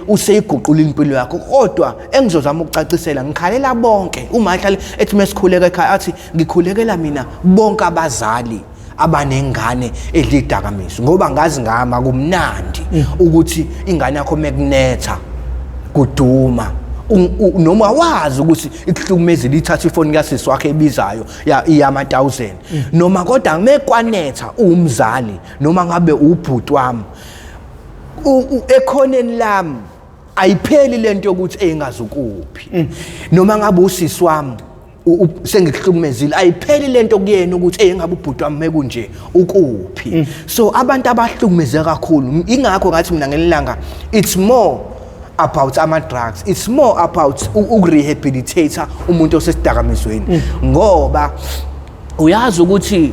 useyiguqula impilo yakho, kodwa engizozama ukucacisela, ngikhalela bonke. Uma ehlale ethi mesikhuleka ekhaya athi, "Ngikhulekela mina bonke abazali abanengane edla idakamizwa," ngoba ngazi ngama kumnandi ukuthi ingane yakho mekunetha kuduma noma wazi ukuthi ikuhlukumezile, ithatha ifoni kasisi wakhe ebizayo ya iyama 1000 noma, kodwa mekwanetha uwumzali noma ngabe ubhuti wami ekhoneni lami, ayipheli lento yokuthi eyingazi ukuphi, noma ngabe usisi wami sengikuhlukumezile, ayipheli lento kuyena ukuthi engabe ubhuti wami mekunje ukuphi. So abantu abahlukumezeka kakhulu, ingakho ngathi mina ngelilanga it's more about ama drugs, it's more about ukurehabilitate umuntu osesidakamizweni, ngoba uyazi ukuthi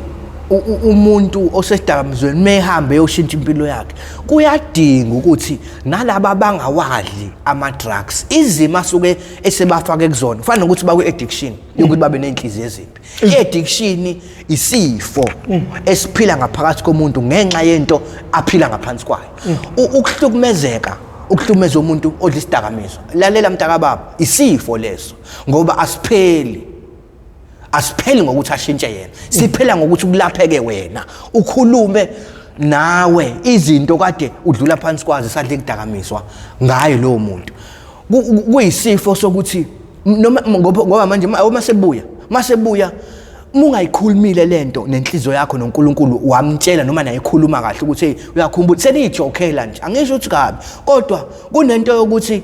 Umuntu osesidakamizweni mehambe eyoshintsha impilo yakhe, kuyadinga ukuthi nalaba abangawadli ama-drugs, izimo asuke esebafake kuzona, kufana nokuthi bakwi-addiction yokuthi babe ney'nhliziyo ezimbi. I-addiction isifo esiphila ngaphakathi komuntu ngenxa yento aphila ngaphansi kwayo. Ukuhlukumezeka, ukuhlukumeza umuntu odla isidakamizwa, lalela mntakababa, isifo leso, ngoba asipheli. Asipheli ngokuthi ashintshe yena, siphela ngokuthi kulapheke wena, ukhulume nawe izinto kade udlula phansi kwazo sadla ikudakamizwa ngaye lowo muntu. Kuyisifo sokuthi noma ngoba manje uma sebuya mungayikhulumile lento nenhliziyo yakho noNkulunkulu wamtshela noma naye ekhuluma kahle ukuthi hey uyakhumbula, seniyijokela nje, angisho ukuthi kabi, kodwa kunento yokuthi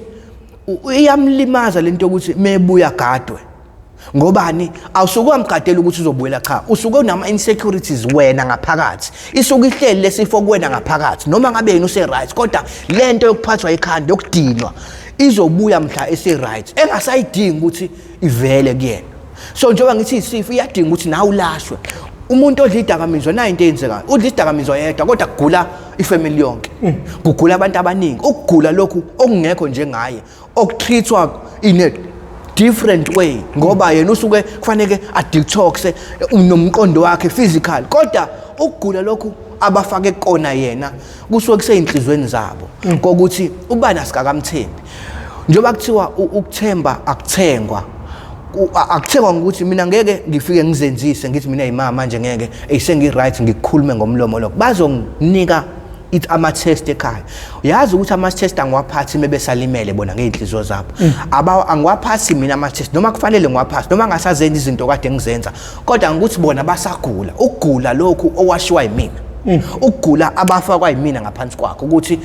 iyamlimaza lento yokuthi mebuya gadwe. Ngobani? Awusuke wamgadela ukuthi uzobuyela, cha, usuke unama insecurities wena ngaphakathi, isuke ihleli lesifo kuwena ngaphakathi, noma ngabe yena use right, kodwa lento yokuphathwa ikhanda yokudinwa izobuya mhla ese right, engasayidingi ukuthi ivele kuyena. So njengoba ngithi isifo iyadinga ukuthi nawe ulashwe. Umuntu odla idakamizwa nayo into eyenzekayo, udla idakamizwa yedwa kodwa kugula ifamily yonke, kugula abantu abaningi, ukugula lokhu okungekho njengaye, okutreatwa in a different way, ngoba yena usuke kufanele a-detoxe nomqondo wakhe physical, kodwa ukugula lokhu abafake kona yena kusuke kuseyinhlizweni zabo, kokuthi ubani asikakamthembi. Njengoba kuthiwa ukuthemba akuthengwa, akuthengwa ngokuthi mina ngeke ngifike ngizenzise ngithi mina imama manje ngeke eyisengi-right ngikukhulume ngomlomo lokho. Bazonginika ama-test ekhaya, uyazi ukuthi ama-test angiwaphathi uma besalimele bona ngey'nhliziyo zabo. Angiwaphathi mina ama-test, noma kufanele ngiwaphathi, noma ngasazenza izinto kade ngizenza, kodwa ngokuthi bona basagula, ukugula lokhu okwashiwa yimina, ukugula abafakwa yimina ngaphansi kwakho, ukuthi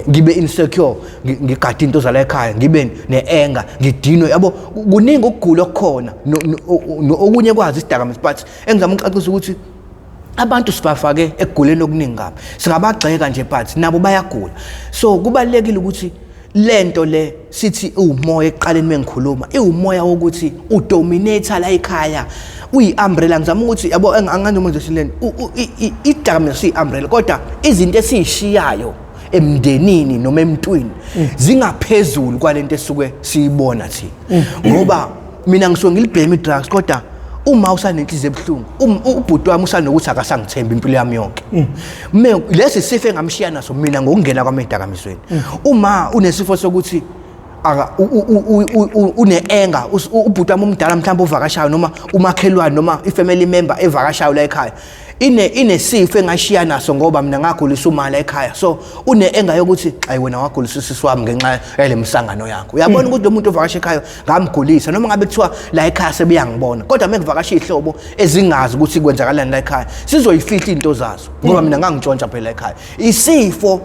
ngibe insecure, ngigade into zala ekhaya, ngibe ne-anger, ngidinwe, yabo. Kuningi ukugula okukhona, okunye kwazi isidakamizwa, but engizama ukucacisa ukuthi abantu sibafake ekuguleni okuningi kabi, singabagxeka nje but nabo bayagula. So kubalulekile ukuthi lento le sithi umoya, ekuqaleni mengikhuluma iwumoya wokuthi udominate la ekhaya, uyi-umbrella. Ngizama ukuthi yabo, angazi noma ngizothi lento idakamizwa siyi-umbrella, kodwa izinto esiyishiyayo emndenini noma emntwini zingaphezulu kwalento esuke siyibona thina. Ngoba mina ngisuke ngilibhema i-drugs, kodwa uma usanenhliziyo ebuhlungu, ubhuti wami usanokuthi akasangithembi impilo yami yonke. Lesi sifo engamshiya naso mina ngokungena kwami edakamizweni. Uma unesifo sokuthi une-anger, ubhuti wami omdala mhlawumbe ovakashayo, noma umakhelwane, noma i-family member evakashayo la ekhaya, inesifo engashiya naso ngoba mina ngagulisa umala ekhaya, so une-anger yokuthi ayi wena wagulisa usisi wami ngenxa yale misangano yakho. Uyabona ukuthi lo muntu ovakasha ekhaya ngamgulisa, noma ngabe kuthiwa la ekhaya sebeyangibona, kodwa uma kuvakasha iy'hlobo ezingazi ukuthi kwenzakalani la ekhaya, sizoyifihla iy'nto zazo ngoba mina ngangitshontsha phela ekhaya. Isifo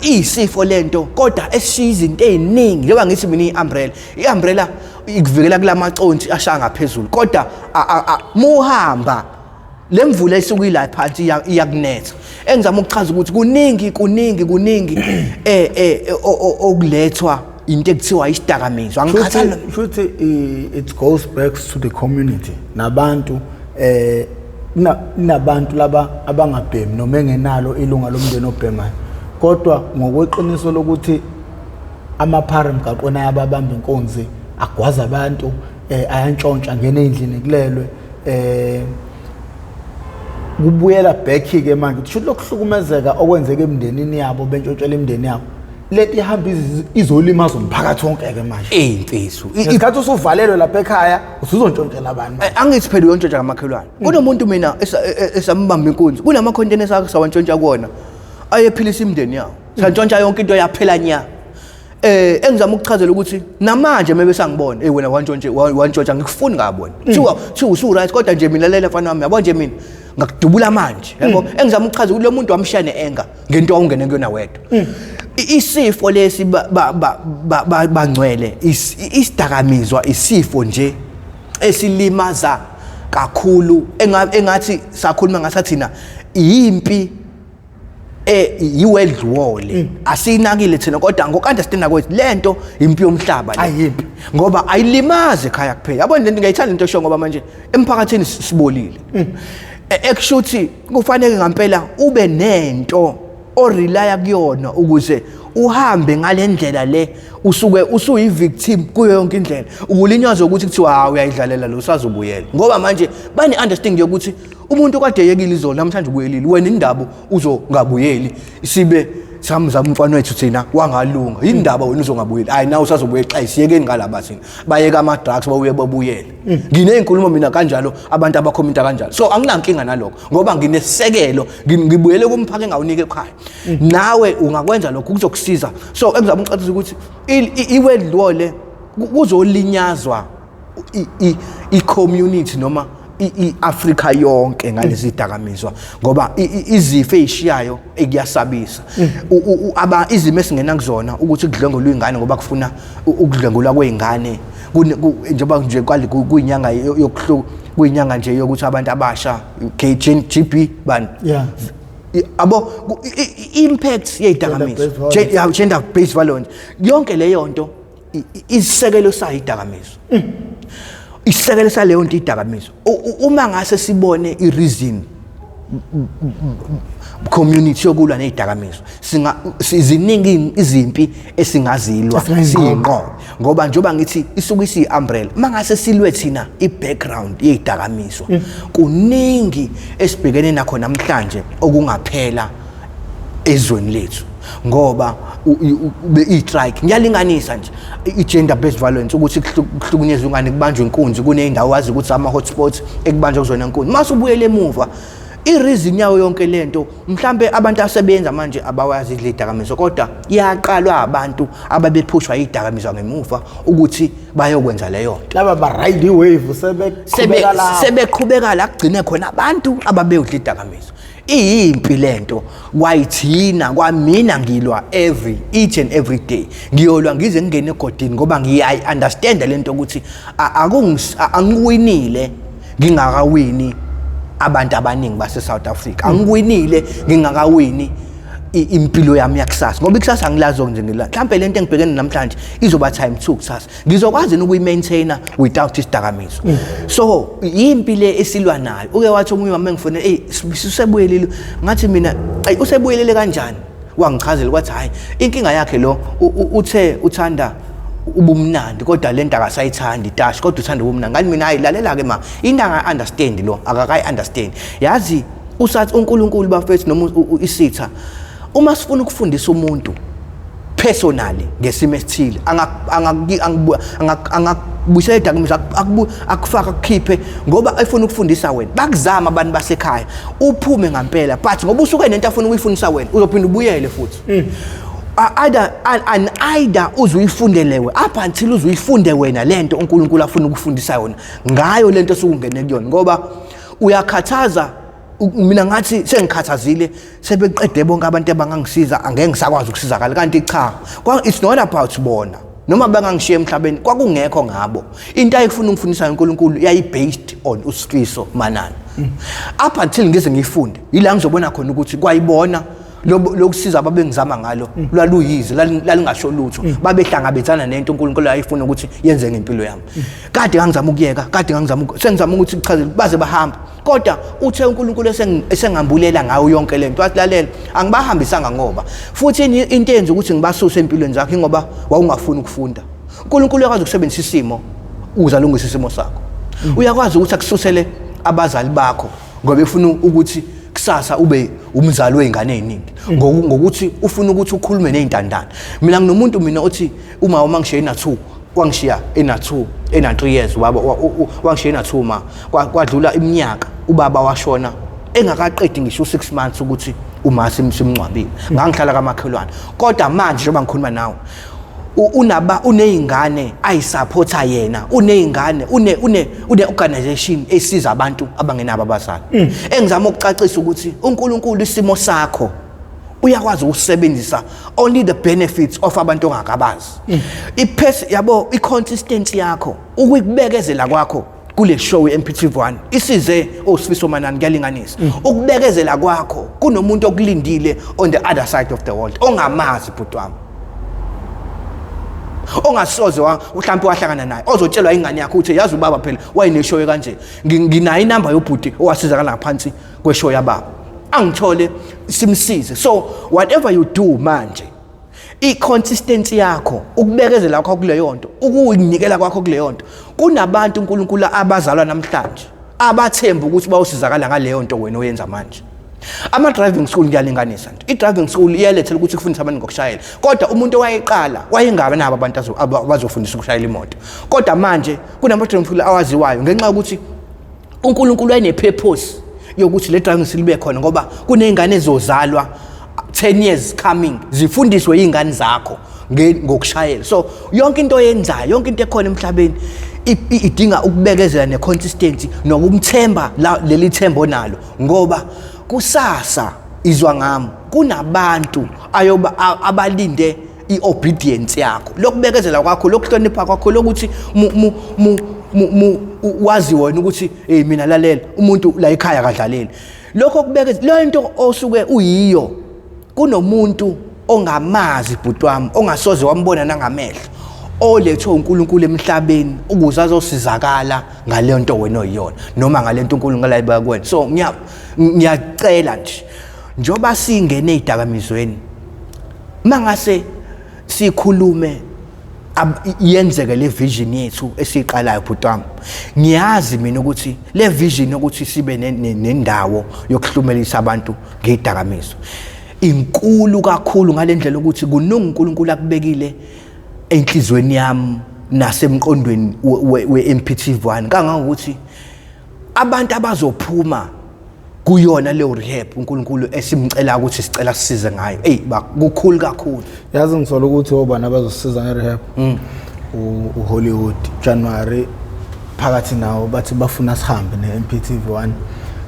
iyisifo lento, kodwa esishiya izinto ey'ningi. Njengoba ngithi mina i-umbrella, i-umbrella ikuvikela kulamaconsi ashaya ngaphezulu, kodwa muhamba le mvula esuke ila phansi iyakunetha. Engizama ukuchaza ukuthi kuningi, kuningi, kuningi okulethwa into ekuthiwa isidakamizwa. Angikhathali. Futhi it goes back to the community nabantu, nabantu laba abangabhemi noma engenalo ilunga lomndeni obhemayo, kodwa ngokweqiniso lokuthi amaphara emgaqweni ayababamba inkunzi, agwaza abantu, ayantshontsha, ngene endlini kulelwe, kubuyela back ke manje kusho lokuhlukumezeka okwenzeka emndenini yabo, bentshontshela imndeni yabo, lento ihamba izolimaza umphakathi wonke ke manje. Eyimfethu, ngesikhathi usuvalelwe lapha ekhaya usuzontshontshela abantu. Angithi phela uyontshontsha kamakhelwane. Kunomuntu mina esambamba inkunzi, kunama-container esake sawantshontsha kuwona, ayephilisa imindeni yawo, santshontsha yonke into yaphela nya. Engizama ukuchazela ukuthi namanje maybe sangibona, hey wena wantshontshe, wantshontsha, ngikufuni ngabona, kuthiwa usu right, kodwa nje mina lela mfana wami, yabo nje mina ngakudubula manje, yabo. Engizama ukuchaza ukuthi lo muntu wamshiya ne-anger ngento awungene kuyona wedwa. Isifo lesi bangcwele, isidakamizwa isifo nje esilimaza kakhulu, engathi sakhuluma ngasathina yimpi, i-world war le, asiyinakile thina, kodwa ngoku-understanda kwethu lento impi yomhlaba le. Ayimpi. Ngoba ayilimazi ekhaya kuphela, yabona lento ngiyayithanda into esho, ngoba manje emphakathini sibolile. Ekushuthi kufanele ngampela ube nento orelaya kuyona ukuze uhambe ngalendlela le usuke usuyi victim kuyo yonke indlela, ukulinyazwa ukuthi kuthiwa hawu uyayidlalela lo, usazobuyela, ngoba manje bane understanding yokuthi umuntu kade eyekile izolo, namhlanje ubuyelile. Wena indaba uzongabuyeli, sibe samzama umfana wethu thina wangalunga, indaba wena uzongabuyeli, hayi nawe usazobuyela. Xa siyekeni ngalaba thina bayeka ama drugs, babuye babuyele. Nginezinkulumo mina kanjalo, abantu abakhomenta kanjalo, so anginankinga nalokho ngoba nginesekelo, ngibuyele kumphaka engawunika ekhaya. Nawe ungakwenza lokho, kuzokusiza. So engizama ukucacisa ukuthi i-world war le kuzolinyazwa i-community noma i-Afrika yonke ngalezi dakamizwa, ngoba izifo ezishiyayo ekuyasabisa. Aba izimo esingena kuzona ukuthi kudlwengulwa ingane ngoba kufuna ukudlwengulwa kwezingane, njengoba nje kuyinyanga yokuhlu, kuyinyanga nje yokuthi abantu abasha GB bani, abo impact yezidakamizwa, gender based violence, yonke leyo nto isisekelo sayo idakamizwa, isisekelo saleyo nto idakamizwa. Uma ngase sibone i-reason community yokulwa nezidakamizwa, singa ziningi izimpi esingazilwa siyinqobe, ngoba njengoba ngithi isuke isiyi-umbrella. Mangase silwe thina i-background yezidakamizwa, kuningi esibhekene nakho namhlanje okungaphela ezweni lethu, ngoba i-strike, ngiyalinganisa nje, i-gender based violence, ukuthi kuhlukunyezwa ingane, kubanjwe inkunzi, kuney'ndawo wazi ukuthi ama-hotspots ekubanjwa kuzona inkunzi. Mase ubuyele emuva, i-reason yayo yonke lento, mhlambe abantu asebenza manje abawazi izidakamizwa, kodwa iyaqalwa abantu ababephushwa idakamizwa ngemuva ukuthi bayokwenza leyo nto. Laba ba-ride i-wave sebeqhubeka la. Sebeqhubeka la kugcine khona abantu ababeyodla idakamizwa. Iyimpi lento kwayithina, kwamina ngilwa every each and every day, ngiyolwa ngize ngingene egodini, ngoba ngiyayi understand lento ukuthi angikuwinile ngingakawini abantu abaningi base South Africa, angikuwinile ngingakawini impilo yami yakusasa, ngoba ikusasa angilazi nje ngila. Mhlambe lento engibhekene namhlanje izoba time 2 kusasa, ngizokwazi ukuyi-maintaina without isidakamizwa. So yimpi le esilwa nayo. Uke wathi omunye mama engifone, "Hey, usebuyelile." Ngathi mina, "Ayi, usebuyelele kanjani?" Wangichazela kwathi hayi, inkinga yakhe lo uthe uthanda ubumnandi, kodwa lento akasayithandi dash, kodwa uthanda ubumnandi. Ngathi mina, "Hayi, lalela ke ma, into anga understand lo akakayi understand." Yazi usathi uNkulunkulu bafethu noma isitha, uma sifuna ukufundisa umuntu personally ngesimo esithile, angakubuyisela idakamizwa, akufaka, akukhiphe ngoba efuna ukufundisa wena. Bakuzama abantu basekhaya uphume ngampela, but ngoba usuke nento afuna ukuyifundisa wena, uzophinda ubuyele futhi. Either and either uzuyifundele we up until uzuyifunde wena lento uNkulunkulu afuna ukufundisa yona ngayo lento osukungene kuyona, ngoba uyakhathaza. Mina ngathi sengikhathazile, sebeqede bonke abantu abangangisiza, angeke ngisakwazi ukusizakala, kanti cha, it's not about bona noma bangangishiya emhlabeni, kwakungekho ngabo. Into ayifuna ukufundisa uNkulunkulu yayi based on uSifiso Manana up until ngize ngiyifunde, yila ngizobona khona ukuthi kwayibona lokusiza ababengizama ngalo lwaluyize, lalingasho lutho. Babehlangabezana nento uNkulunkulu ayifuna ukuthi yenze ngempilo yami. Kade ngangizama ukuyeka, kade ngangizama sengizama ukuthi kuchazele, baze bahamba, kodwa uthe uNkulunkulu esengambulela ngayo yonke lento, wathi, "Lalela, angibahambisanga ngoba futhi into eyenza ukuthi ngibasuse empilweni zakho ingoba wawungafuni ukufunda." uNkulunkulu uyakwazi ukusebenzisa isimo ukuze alungise isimo sakho. Uyakwazi ukuthi akususele abazali bakho ngoba efuna ukuthi kusasa ube umzali wey'ngane ey'ningi, ngokuthi ufuna ukuthi ukhulume ney'ntandane. Mina nginomuntu mina othi uma ngishiye ena-2, wangishiya ena-2, ena-3 years ubaba, wangishiya ena-2 ma. Kwadlula iminyaka, ubaba washona engakaqedi ngisho u-6 months ukuthi uma simngcwabile. Ngangihlala kamakhelwane, kodwa manje njengoba ngikhuluma nawe, unaba uneyingane ayisupporta yena, uneyingane, une organization esiza abantu abangenabo abazali. Engizama ukucacisa ukuthi uNkulunkulu isimo sakho uyakwazi ukusebenzisa only the benefits of abantu ongakabazi. Iphesi yabo, i-consistency yakho, ukukubekezela kwakho kule show ye-MPTV1 isize oSifiso Manani. Kuyalinganisa ukubekezela kwakho, kunomuntu okulindile on the other side of the world ongamazi, bhuti wami. Ongasoze mhlawumbe wahlangana naye, ozotshelwa ingane yakho ukuthi yazi ubaba phela wayeneshow kanje. Nginayo inamba yobhuti owasizakala ngaphansi kweshow yababa. Angithole simsize. So whatever you do manje, i-consistency yakho, ukubekezela kwakho kuleyo nto, ukuyinikela kwakho kuleyo nto, kunabantu uNkulunkulu abazalwa namhlanje abathemba ukuthi bayosizakala ngaleyo nto wena oyenza manje. Ama-driving school, ngiyalinganisa nje, i-driving school iyalethela ukuthi kufundise abantu ngokushayela, kodwa umuntu owayeqala wayengabe nabo abantu abazofundisa ukushayela imoto. Kodwa manje kunama-driving school awaziwayo ngenxa yokuthi uNkulunkulu wayene-purpose yokuthi le driving school ibe khona, ngoba kuney'ngane ezozalwa 10 years coming zifundiswe iy'ngane zakho ngokushayela. So yonke into oyenzayo, yonke into ekhona emhlabeni idinga ukubekezela ne-consistency nokumthemba leli themba onalo, ngoba kusasa izwa ngami kunabantu ayoba abalinde i-obedience yakho, lokubekezela kwakho, lokuhlonipha kwakho, lokuthi wazi wena ukuthi hey, mina lalela, umuntu la ekhaya akadlaleli. Lokho kubekezela, leyo nto osuke uyiyo, kunomuntu ongamazi bhuti wami, ongasoze wambona nangamehlo, olethwe uNkulunkulu emhlabeni ukuze azosizakala ngaleyo nto wena oyiyona, noma ngale nto uNkulunkulu ayibeka kuwena. So ngiyacela nje, njengoba singene ey'dakamizweni, mangase sikhulume, yenzeke le vision yethu esiyiqalayo bhuti wami. Ngiyazi mina ukuthi le vision yokuthi sibe nendawo yokuhlumelisa abantu ngezidakamizwa inkulu kakhulu, ngalendlela ukuthi kuningi uNkulunkulu akubekile enhlizweni yami nasemqondweni we-MPTV1, kangangokuthi abantu abazophuma kuyona leyo rehab uNkulunkulu esimcela ukuthi sicela sisize ngayo, ey, kukhulu kakhulu. Yazi, ngisola ukuthi obani abazosisiza nge-rehab? UHollywood. January phakathi nawo bathi bafuna sihambe ne-MPTV 1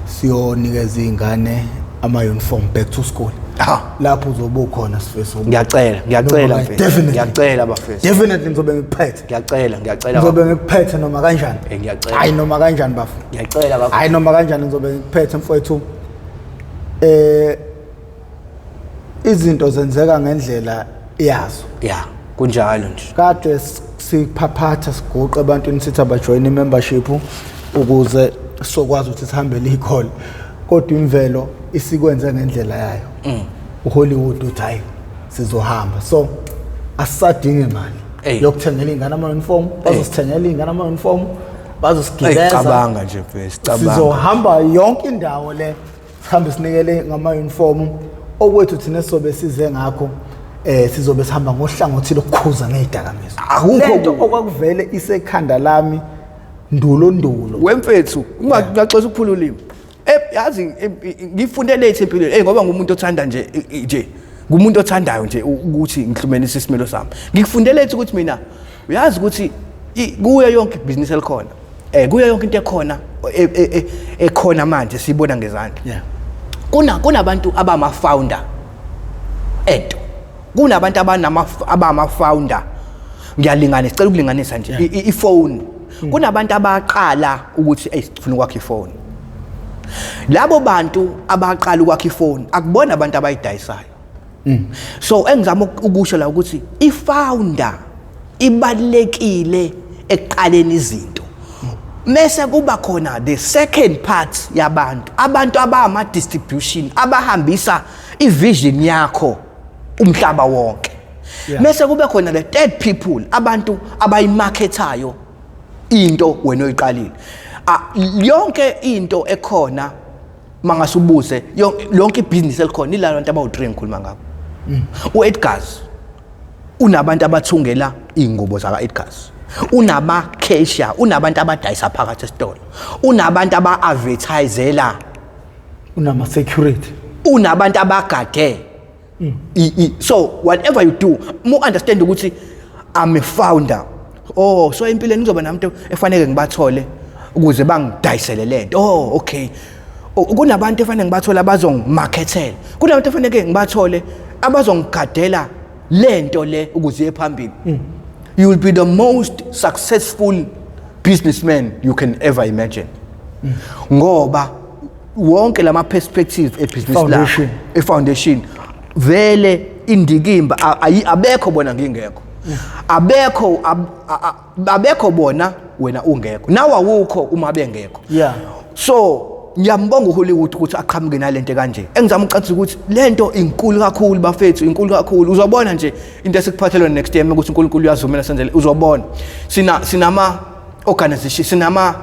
siyonikeza iy'ngane ama-uniform, back to school. Ha. Lapho uzobe ukhona, Sifiso. Ngiyacela, ngiyacela. Noma mfethu. Definitely. Ngiyacela bafethu. Definitely ngizobe ngikuphethe. Ngiyacela, ngiyacela. Ngizobe ngikuphethe noma kanjani. Ngiyacela. Hayi, noma kanjani bafo. Ngiyacela bafethu. Hayi, noma kanjani ngizobe ngikuphethe mfowethu. Izinto zenzeka ngendlela yazo. Ya, kunjalo nje. Kade siphaphatha siguqe ebantwini sithi abajoyine i-membership ukuze sokwazi ukuthi sihambele ikhole, kodwa imvelo isikwenze ngendlela yayo. UHollywood uthi hayi, sizohamba, so asisadingi imali yokuthengela iy'ngane ama-uniform. Bazosithengela iy'ngane ama-uniform, bazosigibeza. Cabanga nje mfethu, cabanga. Sizohamba yonke indawo le, sihambe sinikele ngama-uniform. Okwethu thina sizobe size ngakho, sizobe sihamba ngohlangothi lokukhuza ngey'dakamizwa. Akukho Lento kunye. okwakuvele isekhanda lami ndulo ndulo. Wemfethu, ungaxoxa ukuphula ulimi. Yazi, ngifunde late empilweni, ngoba ngumuntu othanda nje nje ngumuntu othandayo nje ukuthi ngihlumenise isimilo sami. Ngikufunde late ukuthi mina, uyazi ukuthi kuyo yonke ibhizinisi elikhona, kuyo yonke into ekhona, ekhona manje siyibona ngezandla, kunabantu abama founder ento, kunabantu abanama abama founder. Ngiyalinganisa, sicela ukulinganisa nje, ifone, kunabantu abaqala ukuthi hey, sifuna ukwakha ifone. Labo bantu abaqala ukwakha ifone akubona abantu abayidayisayo. So engizama ukusho la ukuthi i-founder ibalekile ekuqaleni izinto, mese kuba khona the second part yabantu, abantu abama distribution, abahambisa ivision yakho umhlaba wonke. Mese kube khona the third people, abantu abayimarketayo into wena oyiqalile. Yonke into ekhona, mangasubuze, lonke ibhizinisi elikhona ilalo bantu abawu-3 ngikhuluma ngabo. U-Edgars unabantu abathungela iy'ngubo zaka-Edgars, unama-cashier, unabantu abadayisa phakathi esitolo, unabantu aba-advertisela, Unama-security, unabantu abagade. So whatever you do, mu understand ukuthi I'm a founder. Oh, so empilweni kuzoba namuntu efanele ngibathole ukuze bangidayisele lento. Oh, okay. Oh, kunabantu efanele ngibathole abazongimarketela, kunabantu efanele ngibathole abazongigadela lento le ukuze iye phambili. You will be the most successful businessman you can ever imagine, ngoba wonke lama perspective ebusiness lakho, Foundation. E-foundation vele indikimba, abekho bona ngingekho. Abekho abekho bona, wena ungekho, nawe awukho uma bengekho. So ngiyambonga uHollywood ukuthi aqhamuke nalento kanje. Engizama ukucacisa ukuthi lento inkulu kakhulu bafethu, inkulu kakhulu. Uzobona nje into esikuphathelwe next year ukuthi uNkulunkulu uyazumela senzele. Uzobona sinama organization, sinama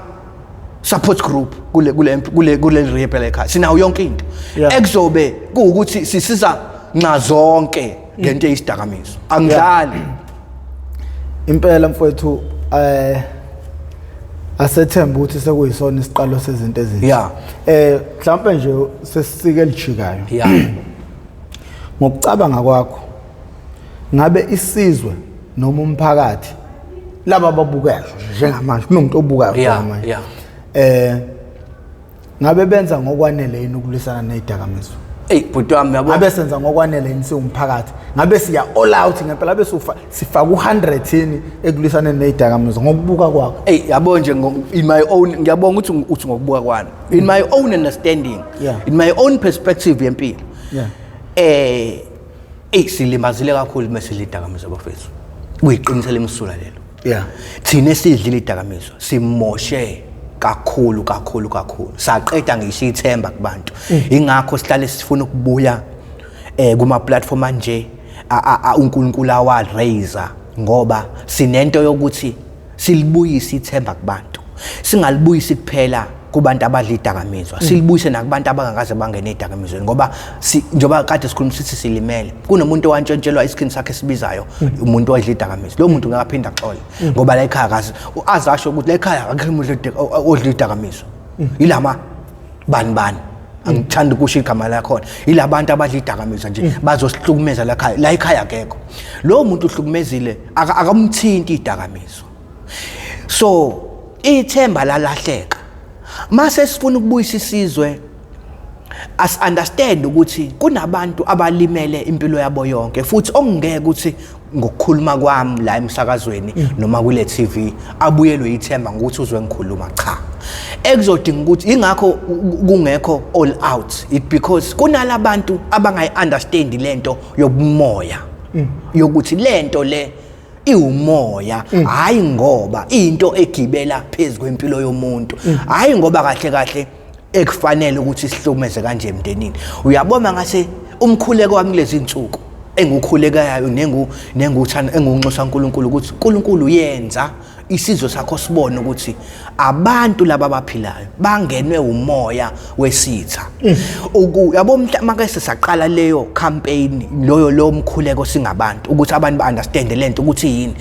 support group kule rehab la ekhaya, sinawo yonke into ekuzobe kuwukuthi sisiza nxa zonke ngento eyisidakamizwa. Angidlali. Impela mfowethu, asethemba ukuthi sekuyisona isiqalo sezinto ezinhle. Mhlawumbe nje sesisike elijikayo. Ngokucabanga kwakho, ngabe isizwe noma umphakathi laba ababukayo njengamanje, kunomuntu obukayo njengamanje, ngabe benza ngokwanele yini ukulwisana nezidakamizwa? Ey bhuti wami, yabo. Ngabe senza ngokwanele yini siwumphakathi? Ngabe siya all out ngempela, ngabe sifaka u100 yini ekulwisaneni nezidakamizwa ngokubuka kwakho? Ey yabo nje, in my own, ngiyabonga ukuthi uthi ngokubuka kwami, in my own understanding, in my own perspective yempilo, ey silimazile kakhulu mesidla idakamizwa bafethu. Kuyiqiniso lemsula lelo. Thina esidlile idakamizwa simoshe kakhulu kakhulu kakhulu, saqeda ngisho ithemba kubantu. Ingakho sihlale sifuna ukubuya kuma platform anje uNkulunkulu awa raise, ngoba sinento yokuthi silibuyise ithemba kubantu. Singalibuyisi kuphela kubantu abadla idakamizwa, silibuyise nakubantu abangakaze bangene edakamizweni, ngoba njengoba kade sikhuluma sithi silimele. Kunomuntu owantshontshelwa isikhini sakhe esibizayo, umuntu wadla idakamizwa. Lo muntu ngeke aphinde axole, ngoba la ekhaya akazi azasho ukuthi la ekhaya akekho umuntu odla idakamizwa, yilama bani bani, angithandi ukusho igama lakhona, yilabantu abadla idakamizwa nje bazosihlukumeza la ekhaya. La ekhaya akekho lowo muntu uhlukumezile, akamthinti idakamizwa. So ithemba lalahleka. Mase sifuna ukubuyisa isizwe, as understand ukuthi kunabantu abalimele impilo yabo yonke, futhi okungeke ukuthi ngokukhuluma kwami la emsakazweni noma kule TV abuyelwe ithemba ngokuthi uzwe ngikhuluma. Cha, ekuzodinga ukuthi ingakho kungekho all out, it because kunalabantu abangayi understand lento yobumoya, yokuthi lento le iwumoya, hayi ngoba into egibela phezulu kwempilo yomuntu, hayi ngoba kahle kahle ekufanele ukuthi sihlukumeze kanje emndenini. Uyabona, ngase umkhuleko wami kulezi insuku engukhulekayo nenguthanda engunxusa uNkulunkulu ukuthi uNkulunkulu yenza isizwe sakho sibone ukuthi abantu laba abaphilayo bangenwe umoya wesitha. Yabo, mhla sesaqala leyo campaign, loyo lo mkhuleko singabantu, ukuthi abantu ba understand lento ukuthi yini,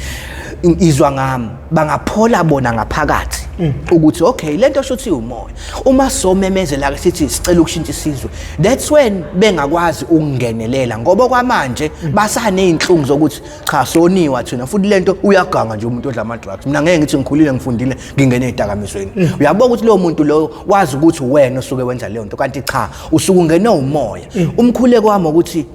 izwa ngami, bangaphola bona ngaphakathi ukuthi okay, lento shuthi umoya. Uma somemezela ke sithi sicela ukushintsha isizwe, that's when bengakwazi ukungenelela, ngoba kwamanje basaneyinhlungu zokuthi cha, soniwa thina futhi lento uyaganga nje umuntu odla ama drugs. Mina ngeke ngithi ngikhulile, ngifundile, ngingene ezidakamizweni. Uyabona ukuthi lowo muntu loyo wazi ukuthi wena osuke wenza leyo nto, kanti cha, usuke ungene umoya. Umkhuleko wami ukuthi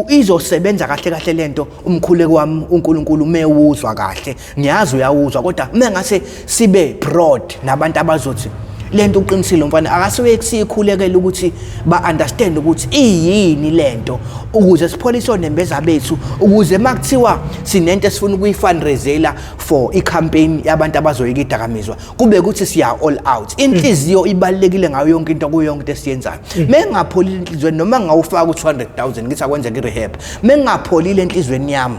izosebenza kahle kahle lento. Umkhuleko wami, uNkulunkulu mewuzwa kahle, ngiyazi uyawuzwa, kodwa mengase sibe broad nabantu abazothi lento uqinisile mfana, akasuke siyikhulekela ukuthi ba understand ukuthi iyini lento, ukuze sipholise onembeza bethu, ukuze makuthiwa sinento esifuna ukuyifundraisela for icampaign yabantu abazoyika idakamizwa, kube ukuthi siya all out. Inhliziyo ibalekile ngayo yonke into, kuyo yonke into esiyenzayo. Mengapholile inhliziyweni, noma ngawufaka u200000 ngithi akwenzeka i-rehab, mengapholile enhliziyweni yami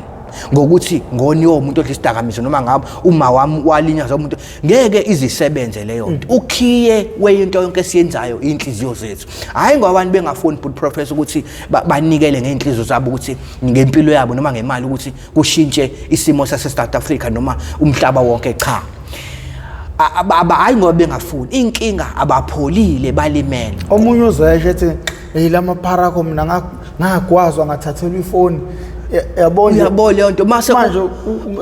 ngokuthi ngoniwe umuntu odla isidakamizwa, noma ngabe uma wami walinyazwa umuntu, ngeke izisebenze leyo nto. Ukhiye weyinto yonke esiyenzayo inhliziyo zethu. Hhayi ngoba abantu bengafuni, but professor, ukuthi banikele ngey'nhliziyo zabo, ukuthi ngempilo yabo noma ngemali, ukuthi kushintshe isimo sase-South Africa noma umhlaba wonke. Cha, hhayi ngoba bengafuni, inkinga abapholile, balimele. Omunye uzesho ethi, hey, lamaphara akho, mina ngagwazwa, ngathathelwa ifoni. Yabo nje. Uyabo leyo nto mase manje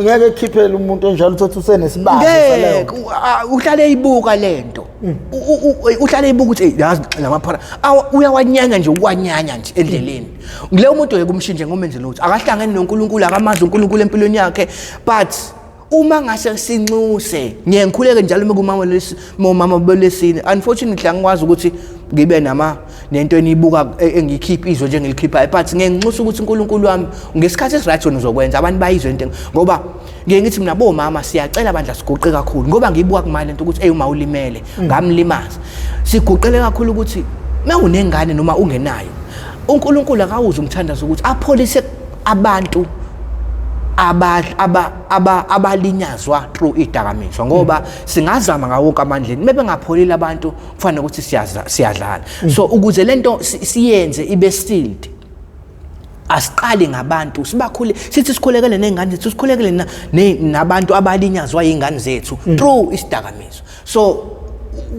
ngeke ekhiphele umuntu onjalo, uthatha usenesibalo saleyo. Ngeke uhlale eyibuka lento. Uhlale eyibuka ukuthi, "Ey, yazi lamaphara." Uyawanyanya nje, ukwanyanya nje endleleni. Leyo muntu ngeke umshintshe ngomenze lutho, akahlangene noNkulunkulu, akamazi uNkulunkulu empilweni yakhe. But uma ngase sinxuse, ngiye ngikhuleke njalo uma kumama lesi, umama belesine, unfortunately angikwazi ukuthi ngibe nama nento eniyibuka engiyikhipha izwe njengelikhiphayo, but ngeke nginxusa ukuthi uNkulunkulu wami ngesikhathi esiright wena uzokwenza abantu bayizwe into, ngoba ngeke ngithi mina bomama siyacela bandla siguqe kakhulu, ngoba ngiyibuka kumali lento ukuthi ey uma ulimele ngamlimaza. Siguqele kakhulu ukuthi mawunengane noma ungenayo, uNkulunkulu akawuze umthandazo ukuthi apholise abantu abalinyazwa through idakamizwa, ngoba singazama ngawo wonke amandleni mebengapholile abantu kufanele ukuthi siyadlala. So ukuze lento siyenze ibe sealed, asiqali ngabantu sibakhule, sithi sikhulekele nezingane zethu, sikhulekele nabantu abalinyazwa izingane zethu through isidakamizwa. So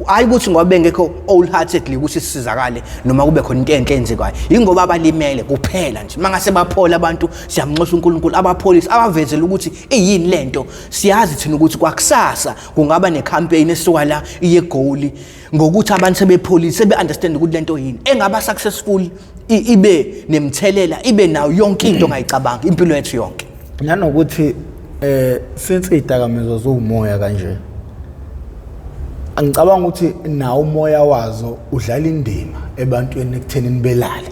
hayi ukuthi ngoba bengekho wholeheartedly ukuthi sisizakale noma kube khona into enhle enzekayo, yingoba abalimele kuphela nje. Mangase baphola abantu, siyamnxusa uNkulunkulu abapholisi abavezele ukuthi iyini lento. Siyazi thina ukuthi kwakusasa kungaba necampaign esuka la iye eGoli ngokuthi abantu sebepholile, sebe-understand ukuthi lento yini engaba successful, ibe nemthelela, ibe nayo yonke into ongayicabanga impilo yethu yonke. Nanokuthi since idakamizwa ziwumoya kanje, angicabanga ukuthi nawo umoya wazo udlala indima ebantwini ekuthenini belale,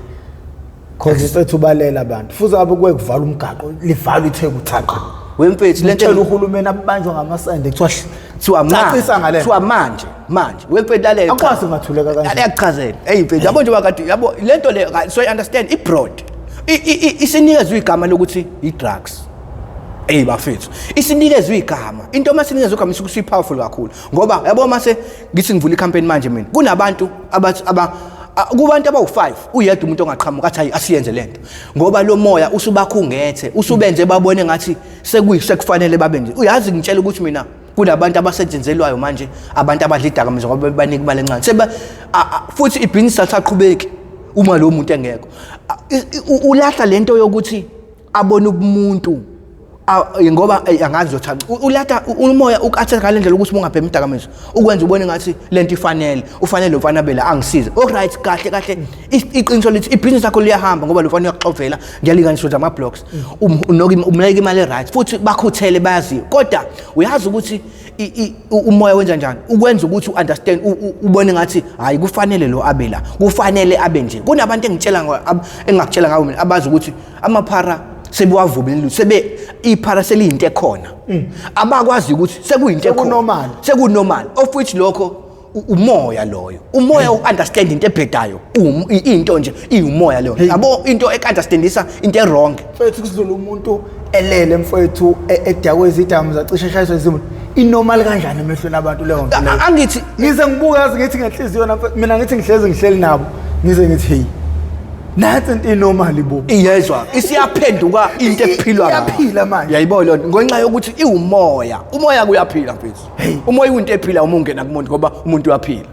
cause mfethu ubalela abantu futhi abe kuye kuvala umgaqo, livalwe iTheku thaqa. Wemfethu, lento lento uhulumeni abanjwa ngamasende kuthiwa kuthiwa cacisa ngale. Kuthiwa manje manje wemfethu, lalela. Akwazi ungathuleka kanje. Ayakuchazela. Hey mfethu, yabo nje wakade, yabo lento le, so I understand i broad, isinikezwe igama lokuthi i drugs. Ey bafethu, isinikezwe igama. Into masinikezwe igama isuke powerful kakhulu, ngoba yabo mase ngithi ngivula icampaign manje mina kunabantu abathi aba kubantu abawu5 uyedwa umuntu ongaqhamuka athi hayi asiyenze lento, ngoba lo moya usubakhungethe, usubenze babone ngathi sekufanele babe nje. Uyazi ngitshela ukuthi mina kunabantu abasetshenzelwayo manje, abantu abadla idakamizwa ngoba banika imali encane, seba futhi ibhizinisi alisaqhubeki uma lo muntu engekho. Ulahla lento yokuthi abone ubumuntu, ngoba angazi uzothanda ulahla umoya ukathe ngale ndlela ukuthi ungabhema idakamizwa ukwenza ubone ngathi lento ifanele, ufanele lo mfana bela angisize. Alright, kahle kahle iqiniso lithi ibhizinisi lakho liyahamba ngoba lo mfana uyakuxovela ngiyalinganiswa nje ama-blocks, umnika imali e-right futhi bakhuthele bayaziyo. Kodwa uyazi ukuthi umoya wenza njani ukwenza ukuthi u-understand, ubone ngathi hayi kufanele lo abe la, kufanele abe nje. Kunabantu engitshela engingakutshela ngawo mina abazi ukuthi amaphara sebuwavumile, sebe iphara seliyinto ekhona, abakwazi ukuthi sekuyinto ekhona. Sekunormal. Sekunormal, of which lokho umoya loyo, umoya u-understand into ebhedayo, into nje iwumoya leyo, yabo, into ek-understandisa into e-wrong. Mfethu, kusidlula umuntu elele mfethu, edakwe izidakamizwa, acishe eshayiswa izimoto, inormal kanjani emehlweni abantu leyo nto leyo? Angithi ngize ngibuke yazi ngithi ngenhliziyo na mfethu, mina ngithi ngihlezi ngihleli nabo ngize ngithi hey, nansi into inormal bo. Iyezwa isiyaphenduka into ephilwa ngayo. Iyaphila manje. Uyayibona leyo nto ngenxa yokuthi iwumoya, umoya kuyaphila mfethu. Umoya uyinto ephila uma ungena kumuntu, ngoba umuntu uyaphila.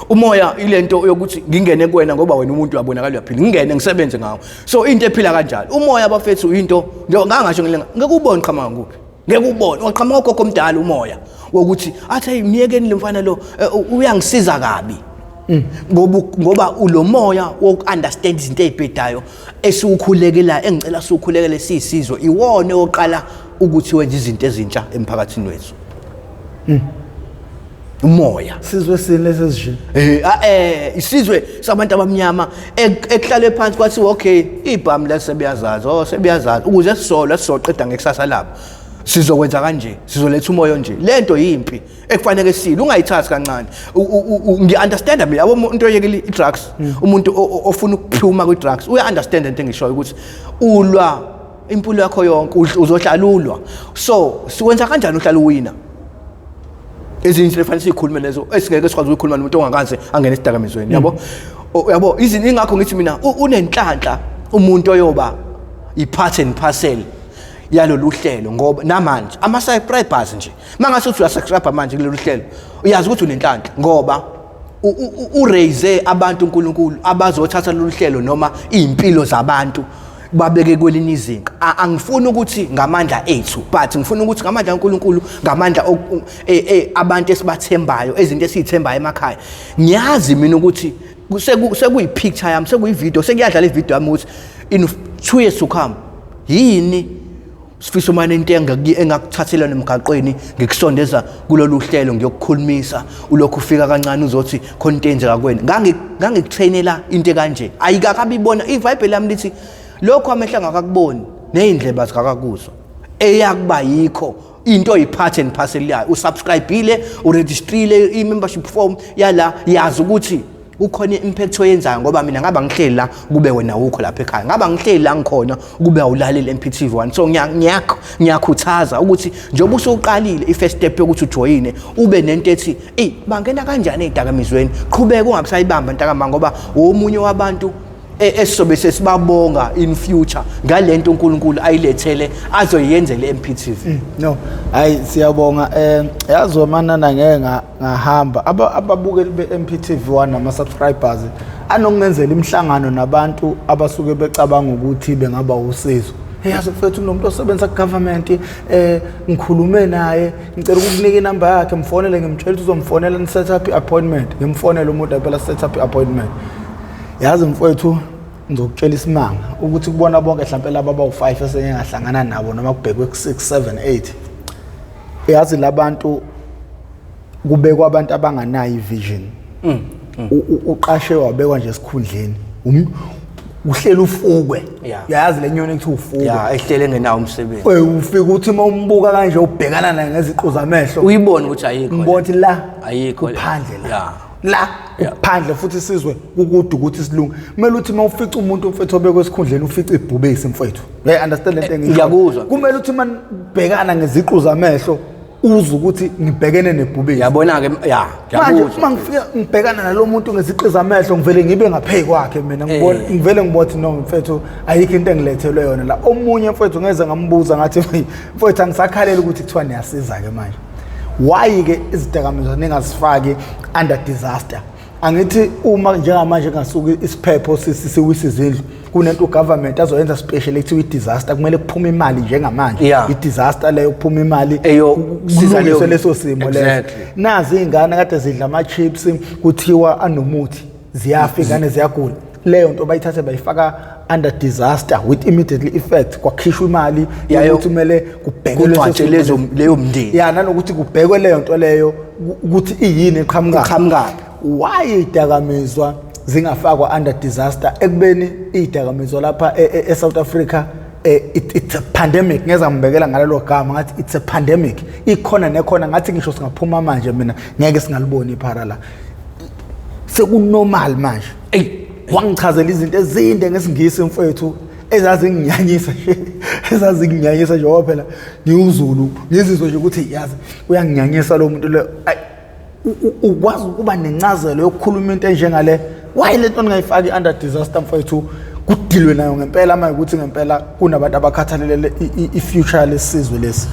Umoya ilento yokuthi ngingene kuwena ngoba wena umuntu uyabonakala uyaphila, ngingene ngisebenze ngawo. So into ephila kanjalo umoya bafethu, into nje ngangasho ngilenga ngeke ubone qhamuka ngikuphi, ngeke ubone waqhamuka ugogo omdala, umoya wokuthi athi hey myekeni lo mfana lo, uyangisiza kabi, ngoba ulomoya woku-understand izinto ey'bhedayo esiwukhulekelayo, engicela siwukhulekele siyisizwe, iwona oqala ukuthi wenze izinto ezintsha emphakathini wethu, umoya. Sizwe sini lesi esisho? Isizwe sabantu abamnyama ekuhlale phansi kwathiwa okay, ibhamu la sebeyazazi, oh sebeyazazi ukuze sisolwa sizoqeda ngekusasa labo, sizokwenza kanje, sizoletha umoya nje. Lento yimpi ekufanele sile, ungayithathi kancane. Ngiya-understanda mina, yabo umuntu oyekela i-drugs, umuntu ofuna ukuphuma kwi-drugs uya-understand into engishoyo ukuthi ulwa impilo yakho yonke, uzohlala ulwa. So siwenza kanjani uhlala uwina? Ezinye izinto efanele siyikhulume lezo esingeke sikwazi ukuyikhuluma nomuntu ongakaze angene esidakamizweni, yabo. Yabo izinto, ingakho ngithi mina unenhlanhla umuntu oyoba i-part and parcel yalolu hlelo, ngoba namanje ama-subscribers nje mangase uthi uyasubscribe manje kulolu hlelo, uyazi ukuthi unenhlanhla ngoba uraise abantu uNkulunkulu abazothatha lolu hlelo noma iy'mpilo zabantu babeke kwelinye izinga. Angifuni ukuthi ngamandla ethu, but ngifuna ukuthi ngamandla kaNkulunkulu, ngamandla abantu esibathembayo, ezinto esiyithembayo emakhaya. Ngiyazi mina ukuthi sekuyi-picture yami, sekuyi-video, sekuyadlala ivideo yami ukuthi in 2 years to come yini. Sifiso mane into engakuthathela nemgaqweni ngikusondeza kulolu hlelo, ngiyokukhulumisa, ulokhu ufika kancane uzothi khona into eyenzeka kuwena. Ngangikutrainela into ekanje, ayikakabibona iBhayibheli lami lithi lokho amehlo angakakuboni ney'ndlebe azikakakuzwa, eyakuba yikho into oyiphathe and parcel yayo. Usubscribile, uregistrile i-membership form yala, yazi ukuthi kukhona i-impact oyenzayo. Ngoba mina ngaba ngihleli la kube wena awukho lapha ekhaya, ngaba ngihleli la ngikhona kube awulaleli MPTV 1. So ngiyakhuthaza ukuthi njengoba usuqalile i-first step yokuthi ujoyine, ube nento ethi eyi bangena kanjani ey'dakamizweni, qhubeka ungabisayibamba ntakama, ngoba omunye wabantu esizobe sesibabonga in future ngalento uNkulunkulu ayilethele azoyenzele MPTV. No, hayi, siyabonga. Yazi manana, ngeke ngahamba ababukeli be-MPTV 1 nama subscribers anokungenzela imihlangano nabantu abasuke becabanga ukuthi bengaba usizo. Hey, yazi mfethu, kunomuntu osebenza ku-government, ngikhulume naye, ngicela ukukunika inamba yakhe, mfonele, ngimtshela ukuthi uzomfonela ni set up i-appointment. Ngimfonele umuntu phela, set up i-appointment. Yazi mfowethu, ngizokutshela isimanga ukuthi kubona bonke mhlawumbe laba abawu-5 esengike ngahlangana nabo, noma kubhekwe ku-6, 7, 8, yazi labantu kubekwa abantu abanganayo i-vision. Uqashe wabekwa nje esikhundleni, uhleli ufukwe. Uyayazi le nyoni ekuthiwa ufukwe? Ya, ehlele engenawo umsebenzi. Ufika uthi uma umbuka kanje, ubhekana naye ngeziqu zamehlo, uyibone ukuthi ayikho le. Ngibona ukuthi la Ayikho le. kuphandle la, la kuphandle futhi sizwe kukude ukuthi silunge. Kumele uthi uma ufica umuntu mfethu obekwe esikhundleni, ufice ibhubesi mfethu. Uyayi understand lento engisho? Ngiyakuzwa. Kumele uthi uma ubhekana ngeziqu zamehlo uzwe ukuthi ngibhekene nebhubesi. Yabona-ke ya. Manje Ngiyakuzwa. uma ngifika ngibhekana nalo muntu ngeziqu zamehlo, ngivele ngibe ngaphezu kwakhe mina, ngibona ngivele ngibona ukuthi no mfethu, ayikho into engilethelwe yona la. Omunye mfethu ngeze ngambuza, ngathi mfethu, angisakhaleli ukuthi kuthiwa niyasiza ke manje, why ke izidakamizwa ningazifaki under disaster? Angithi uma njengamanje kungasuka isiphepho siwisa izindlu, kunento ugovernment azoyenza special ekuthiwa i-disaster, kumele kuphume imali njengamanje. I-disaster leyo, kuphuma imali Eyosiza kulungiswe leso simo leso. Nazi iy'ngane kade zidla ama-chips, kuthiwa anomuthi, ziyafa iy'ngane, ziyagula. Leyo nto bayithathe bayifaka under disaster with immediately effect, kwakhishwa imali yokuthi kumele kubhekwe leso Kungcwatshwe simo lezo leso. Leyo mndeni. Ya, nanokuthi kubhekwe leyo nto leyo ukuthi iyini eqhamuka. Iqhamukaphi. Why iy'dakamizwa zingafakwa under disaster, ekubeni iy'dakamizwa lapha e-South Africa, it's a pandemic? Ngeza ngibekela ngalelo gama, ngathi it's a pandemic, ikhona nekhona. Ngathi ngisho singaphuma manje, mina ngeke singaliboni iphara la, sekunormal manje. Eyi. Wangichazela izinto ezinde ngesiNgisi mfethu, ezazinginyanyisa nje, ezazinginyanyisa nje, ngoba phela ngiwuZulu, ngizizwe nje ukuthi yazi uyanginyanyisa lo muntu lo. Ayi, ukwazi ukuba nencazelo yokukhuluma into enjengale, why le nto ningayifaki under disaster mfethu, kudilwe nayo ngempela manje, ukuthi ngempela kunabantu abakhathalele i-future yalesizwe lesi?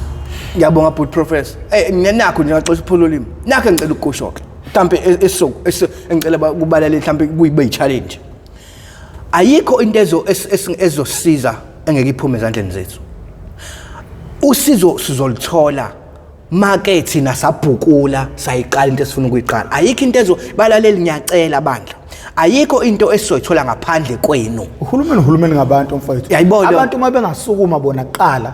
Ngiyabonga bhuti Professor. Nakho nje ngaxosha upholo limi. Nakho engicela ukukusho ke. Mhlambe engicela kubalele mhlambe kuyibe i-challenge. Ayikho into ezosiza engeke iphume ezandleni zethu. Usizo sizolithola make thina sabhukula sayiqala into esifuna ukuyiqala. Ayikho into ezo, balaleli, ngiyacela bandla. Ayikho into esizoyithola ngaphandle kwenu. Uhulumeni ngabantu mfethu. Uyayibona? Abantu uma bengasukuma bona kuqala.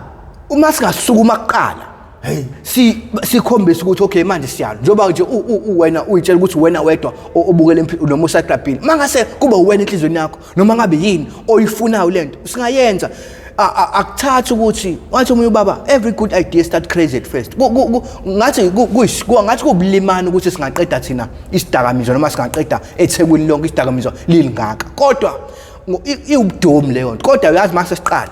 Uma singasukuma kuqala, hey, si sikhombisa ukuthi okay, manje siyalo, njengoba nje wena uyitshela ukuthi wena wedwa obukela noma usagrabhile, mangase kuba uwena enhlizweni yakho noma ngabe yini oyifunayo lento singayenza. Akuthathi ukuthi wathi omunye ubaba, every good idea start crazy at first. Ngathi kubulimani ukuthi singaqeda thina isidakamizwa noma singaqeda eThekwini lonke isidakamizwa lilingaka, kodwa iwubudomi leyo nto. Kodwa uyazi, mase siqale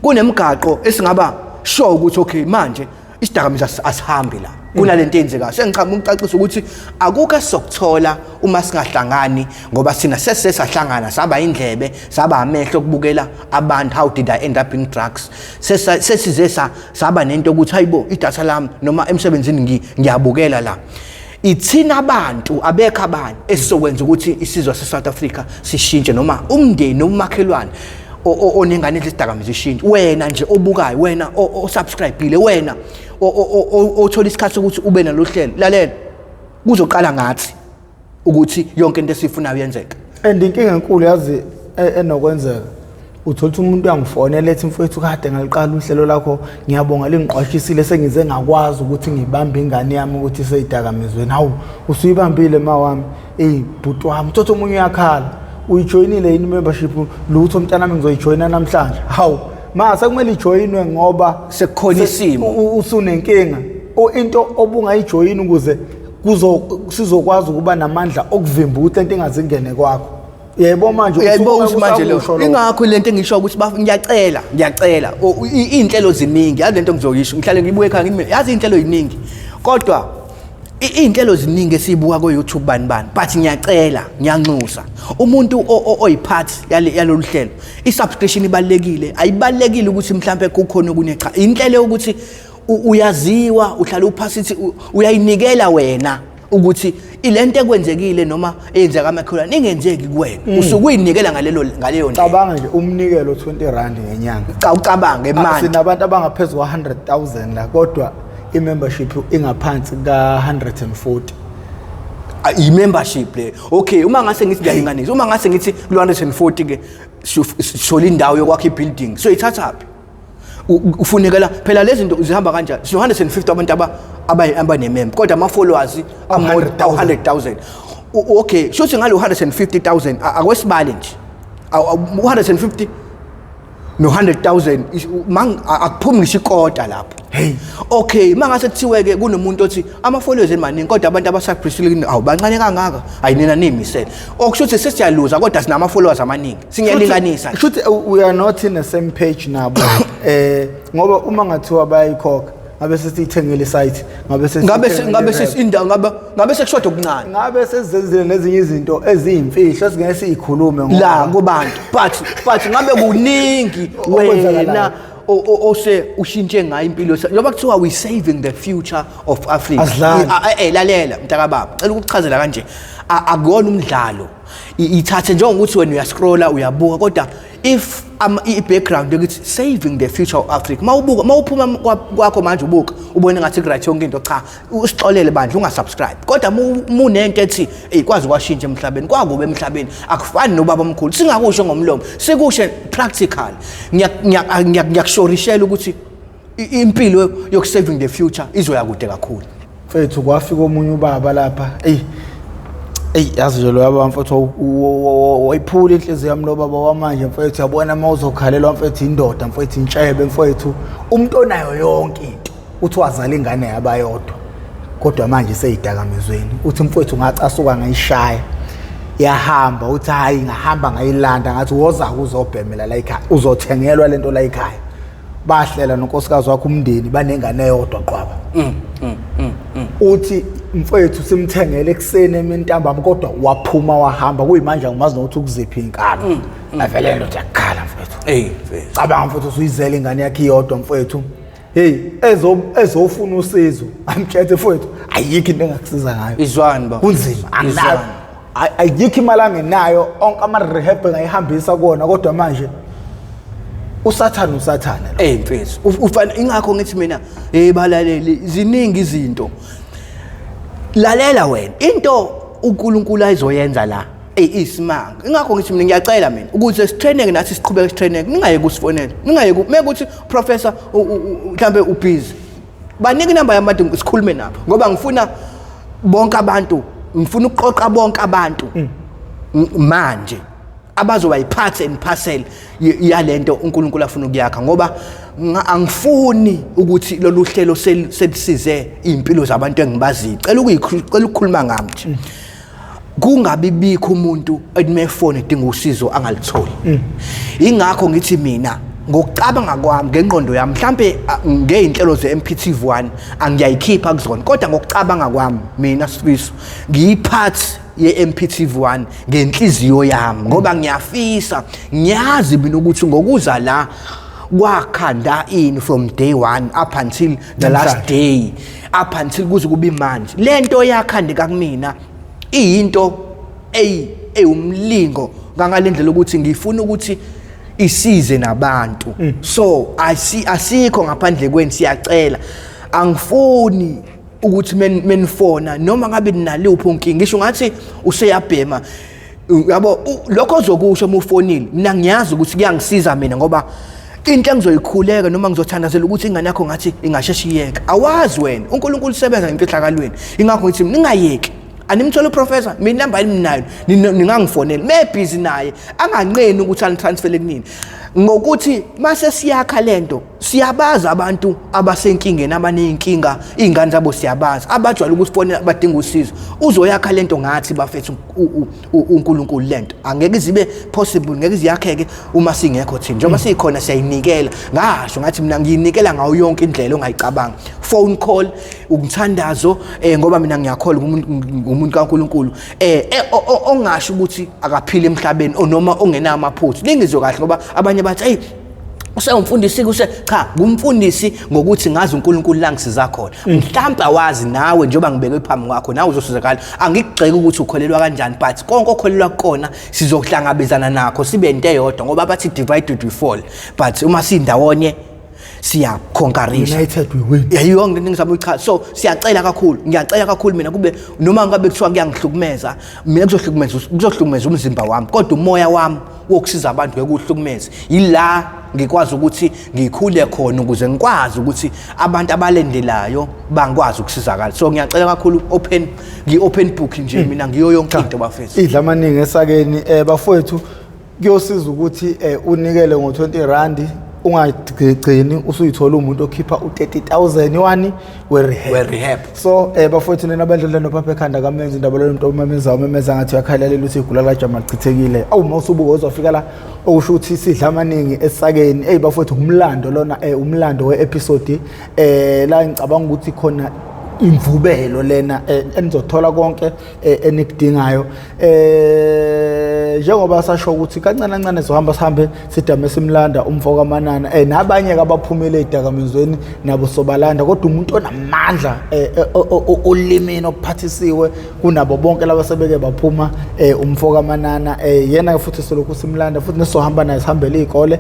kunemigaqo esingaba sure ukuthi okay, manje isidakamizwa asihambi la kunalento eyenzekayo. Sengichama ukucacisa ukuthi akukho esizokuthola uma singahlangani, ngoba thina sesisahlangana, saba indlebe, saba amehlo okubukela abantu. How did I end up in drugs? Sesize saba nento ukuthi hayibo, idatha lami noma emsebenzini ngiyabukela la. Ithina abantu, abekho abanye esizokwenza ukuthi isizwe sase-South Africa sishintshe, noma umndeni noma umakhelwane onengane edla isidakamizwa ishintshe. Wena nje obukayo, wena osubscribe-ile, wena othola isikhathi sokuthi ube nalo hlelo, lalela, kuzoqala ngathi ukuthi yonke into esiyifunayo yenzeke. And inkinga enkulu yazi enokwenzeka Uthola ukuthi umuntu uyangifonela ethi, mfowethu, kade ngaliqala uhlelo lakho, ngiyabonga, lingiqwashisile, sengize ngakwazi ukuthi ngibambe ingane yami ukuthi iseyidakamizweni. Hawu, usuyibambile ma wami? Eyi bhuti wami. Uthatha omunye uyakhala, uyijoyinile yini membership? Lutho mntanami, ngizoyijoyina namhlanje. Hawu ma, sekumele ijoyinwe ngoba sekukhona isimo. Usunenkinga. Into obungayijoyini ukuze kuzo sizokwazi ukuba namandla okuvimba ukuthi lento ingazingene kwakho. Yebo, manje uyayibona ukuthi manje lo ingakho lento engisho ukuthi ngiyacela, ngiyacela, iy'nhlelo ziningi. Yazi lento ngizoyisho, ngihlale ngibuye ekhaya ngithi yazi iy'nhlelo ziningi, kodwa iy'nhlelo ziningi esiyibuka ko-YouTube bani bani, but ngiyacela, ngiyanxusa umuntu oyi-part yalolu hlelo, i-subscription ibalulekile. Ayibalulekile ukuthi mhlampe kukhona okunye, cha, inhlelo yokuthi uyaziwa, uhlala uphasithi, uyayinikela wena ukuthi ilento ekwenzekile noma eyenzeka amakholwane ingenzeki kuwena, usuke uyinikela ngaleyo ndlela. Cabanga nje umnikelo 20 rand ngenyanga. Cha, ucabange manje. Sinabantu abangaphezu kwa-100,000 la, kodwa i-membership ingaphansi ka-140. Ah, i-membership le. Okay, uma ngase ngithi ngiyalinganisa, uma ngase ngithi kulo 140 ke sithola indawo yokwakha i-building, so ithathaphi? Ufunekela phela lezi zinto zihamba kanjani? Sino 150 abantu abanemember, kodwa ama-followers 100,000. Okay, shuthi ngalo 150,000, akwesibali nje 150 no 100,000, akuphumi ngisho ikota lapho. Hey. Okay, mangase kuthiwe ke kunomuntu othi ama followers emaningi kodwa abantu abasubscribe awu bancane kangaka, ayinina niyimisele, okusho ukuthi sesiyaluza kodwa sinama followers amaningi, singiyalinganisa. Shuthi we are not in the same page nabo, ngoba uma ngathiwa bayayikhokha, ngabe sesiyithengile isite, ngabe ngabe ngabe sesinda ngabe sekushoda okuncane, ngabe sesizenzile nezinye izinto eziyimfihlo esingeke siyikhulume ngoba la kubantu, but ngabe kuningi wena ose ushintshe ngayo impilo, njengoba kuthiwa we saving the future of Africa. Lalela mntakababa, cela ukukuchazela kanje, akuwona umdlalo. Ithathe njengokuthi wena uyascrolla, uyabuka, kodwa if i-background yokuthi saving the future of Africa, mawubuka, mawuphuma kwakho manje ubuka, ubone ngathi ku-right yonke into, cha, usixolele bandla, ungasubscribe. Kodwa munento ethi ey kwazi kwashintsha emhlabeni, kwakuba emhlabeni akufani nobaba omkhulu, singakusho ngomlomo, sikushe practical. Ngiyakushorishela ukuthi impilo yoku-saving the future izoya kude kakhulu. Mfethu, kwafika omunye ubaba lapha, eyi eyi, yazi nje lo yaba mfethu wayiphula inhliziyo yami lo baba wamanje. Mfethu, yabona uma uzokhalelwa mfethu, indoda mfethu, intshebe mfethu, umuntu onayo yonke into, uthi wazala ingane yabayodwa, kodwa manje seyidakamizweni. Uthi mfethu, ngacasuka, ngayishaya yahamba. Uthi hayi, ngahamba ngayilanda, ngathi woza uzobhemela la ekhaya, uzothengelwa lento la ekhaya. Bahlela nonkosikazi wakhe, umndeni, banengane eyodwa qwaba. Uthi mfethu, simthengele ekuseni, emini, ntambama, kodwa waphuma wahamba. Kuyimanje angimazi nokuthi ukuziphi inkalo. Avele ndoda yakukhala mfethu. Ey mfethu. Cabanga mfethu, usuyizela ingane yakhe iyodwa mfethu. Hey, ezo ezofuna usizo, amtshete mfethu, ayikho into engakusiza ngayo. Izwani ba. Kunzima, anginayo. Ayikho imali angenayo, onke ama-rehab engayihambisa kuwona, kodwa manje usathane, usathane lo. Ey mfethu, ufana ingakho ngithi mina, hey balaleli, ziningi izinto. Lalela wena, into uNkulunkulu ayizoyenza la, ey isimanga. Ingakho ngithi mina ngiyacela mina ukuze sitraineke nathi, siqhubeke sitraineke, ningayeki usifonela. Ningayeki mekuthi professor mhlambe ubusy. Banike inamba yabantu sikhulume nabo, ngoba ngifuna bonke abantu, ngifuna ukuqoqa bonke abantu manje abazoba yi-part and parcel yalento uNkulunkulu afuna ukuyakha, ngoba angifuni ukuthi lolu hlelo selisize impilo zabantu engibaziyo. Cela ukukhuluma ngami nje, kungabi bikho umuntu enefoni edinga usizo angalitholi. Ingakho ngithi mina, ngokucabanga kwami, ngengqondo yami, mhlambe ngey'nhlelo ze-MPTV1 angiyayikhipha kuzona, kodwa ngokucabanga kwami mina Sifiso, ngiyipart ye-MPTV1 ngenhliziyo yami, ngoba ngiyafisa, ngiyazi mina ukuthi ngokuza la kwakhanda ini from day one up until the last Namhlanje. day, up until kuze kube manje, lento yakhandeka kumina iyinto ewumlingo ngangalendlela ukuthi ngifuna ukuthi isize nabantu. So asikho ngaphandle kweni, siyacela, angifuni ukuthi menifona noma ngabe ninaluphi unkinga, ngisho ngathi useyabhema. Yabo, lokho ozokusho uma ufonile, mina ngiyazi ukuthi kuyangisiza mina, ngoba into engizoyikhuleka noma ngizothandazela ukuthi ingane yakho ngathi ingasheshe iyeke. Awazi wena, uNkulunkulu usebenza ngemfihlakalweni. Ingakho ngithi ningayeki. Animthole uprofessor, mina inamba yami ninayo, ningangifonela. Mebhizi naye, anganqeni ukuthi anitransfere kunini. Ngokuthi mase siyakha lento, siyabazi abantu abasenkingeni, abaney'nkinga, iy'ngane zabo siyabazi, abajwayele ukusifonela, abadinga usizo. Uzoyakha lento ngathi bafethu uNkulunkulu. Lento angeke zibe possible, ngeke ziyakheke uma singekho thina. Njengoba sikhona siyayinikela. Ngasho ngathi mina ngiyinikela ngayo yonke indlela ongayicabanga, phone call, umthandazo, ngoba mina ngiyakholwa umuntu kaNkulunkulu, ongasho ukuthi akaphile emhlabeni noma ongenawo amaphutha. Lingizwe kahle, ngoba abanye bathi, hey, usewumfundisi kuse. Cha, ngumfundisi ngokuthi ngazi uNkulunkulu la ngisiza khona. Mhlawumbe awazi nawe, njengoba ngibekwe phambi kwakho, nawe uzosizakala. Angikugxeki ukuthi ukholelwa kanjani, but konke okholelwa kukona sizohlangabezana nakho, sibe into eyodwa, ngoba bathi divided we fall, but uma sindawonye siyakhonkarisha. United we win. Yayonke into engizama ukuyichaza. So siyacela kakhulu, ngiyacela kakhulu mina, kube noma ngabe kuthiwa kuyangihlukumeza mina, kuzohlukumeza umzimba wami, kodwa umoya wami wokusiza abantu ngeke uhlukumeze. Yila ngikwazi ukuthi ngikhule khona, ukuze ngikwazi ukuthi abantu abalendelayo bangikwazi ukusizakala. So ngiyacela kakhulu, open, ngi-open book nje mina, ngiyo yonke into bafethu. Idla amaningi esakeni, bafowethu. Kuyosiza ukuthi unikele ngo-20 rand, ungagcini usuyithola umuntu okhipha u-30,000 wani we-rehab. We-rehab. So bafowethu, nina abadlela nophapha ekhanda kamenzi indaba loyo muntu omemezayo, umemeza ngathi uyakhalalela ukuthi igula lajama lichithekile. Awu, uma usubuka uzofika la, okusho ukuthi sidla amaningi esakeni. Eyi bafowethu, umlando lona, umlando we-episode la ngicabanga ukuthi khona imvubelo lena, enizothola konke enikudingayo, njengoba sasho ukuthi kancane kancane sizohamba, sihambe sidame simlanda umfo kaManana, nabanye ke abaphumele ezidakamizweni nabo sobalanda. Kodwa umuntu onamandla olimini okuphathisiwe kunabo bonke laba sebeke baphuma, umfo kaManana, yena futhi solokhu simlanda futhi nesohamba naye, sihambele izikole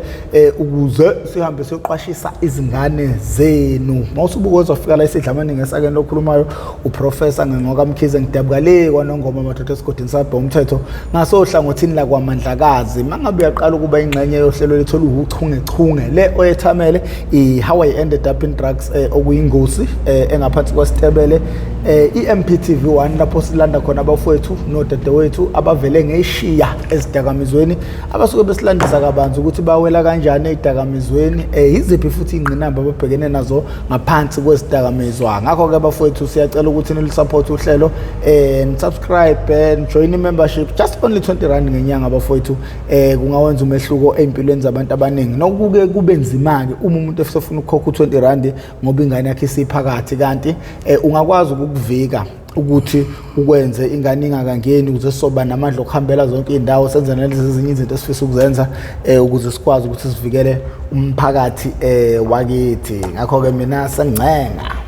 ukuze sihambe siyoqwashisa izingane zenu. Mawusubuka uzofika la, isidla amaningi esakeni. Lokhulumayo uProfessor Ngengoka Mkhize, ngidabuka le kwaNongoma madoda, esigodini sabhe umthetho ngasohlangothini la kwaMandlakazi. Mangabe uyaqala ukuba ingxenye yohlelo lethu oluwuchungechunge le oyethamele i-How I Ended Up in Drugs, okuyingosi engaphansi kwasitebele i-MPTV 1, lapho silanda khona abafowethu nodadewethu abavele ngeshiya ezidakamizweni, abasuke besilandisa kabanzi ukuthi bawela kanjani ey'dakamizweni, yiziphi futhi iy'ngqinamba ababhekene nazo ngaphansi kwezidakamizwa. Ngakho-ke bafowethu, siyacela ukuthi nilisupport uhlelo, nisubscribe, nijoin i-membership, just only 20 rand ngenyanga bafowethu, kungawenza umehluko ey'mpilweni zabantu abaningi. Nokuke kube nzima-ke uma umuntu esefuna ukukhokha u-20 rand ngoba ingane yakhe isiphakathi, kanti ungakwazi ukukuvika ukuthi ukwenze ingane ingakangeni, ukuze sizoba namandla okuhambela zonke iy'ndawo, senze nalezi ezinye izinto esifisa ukuzenza, ukuze sikwazi ukuthi sivikele umphakathi wakithi. Ngakho-ke mina sengincenga.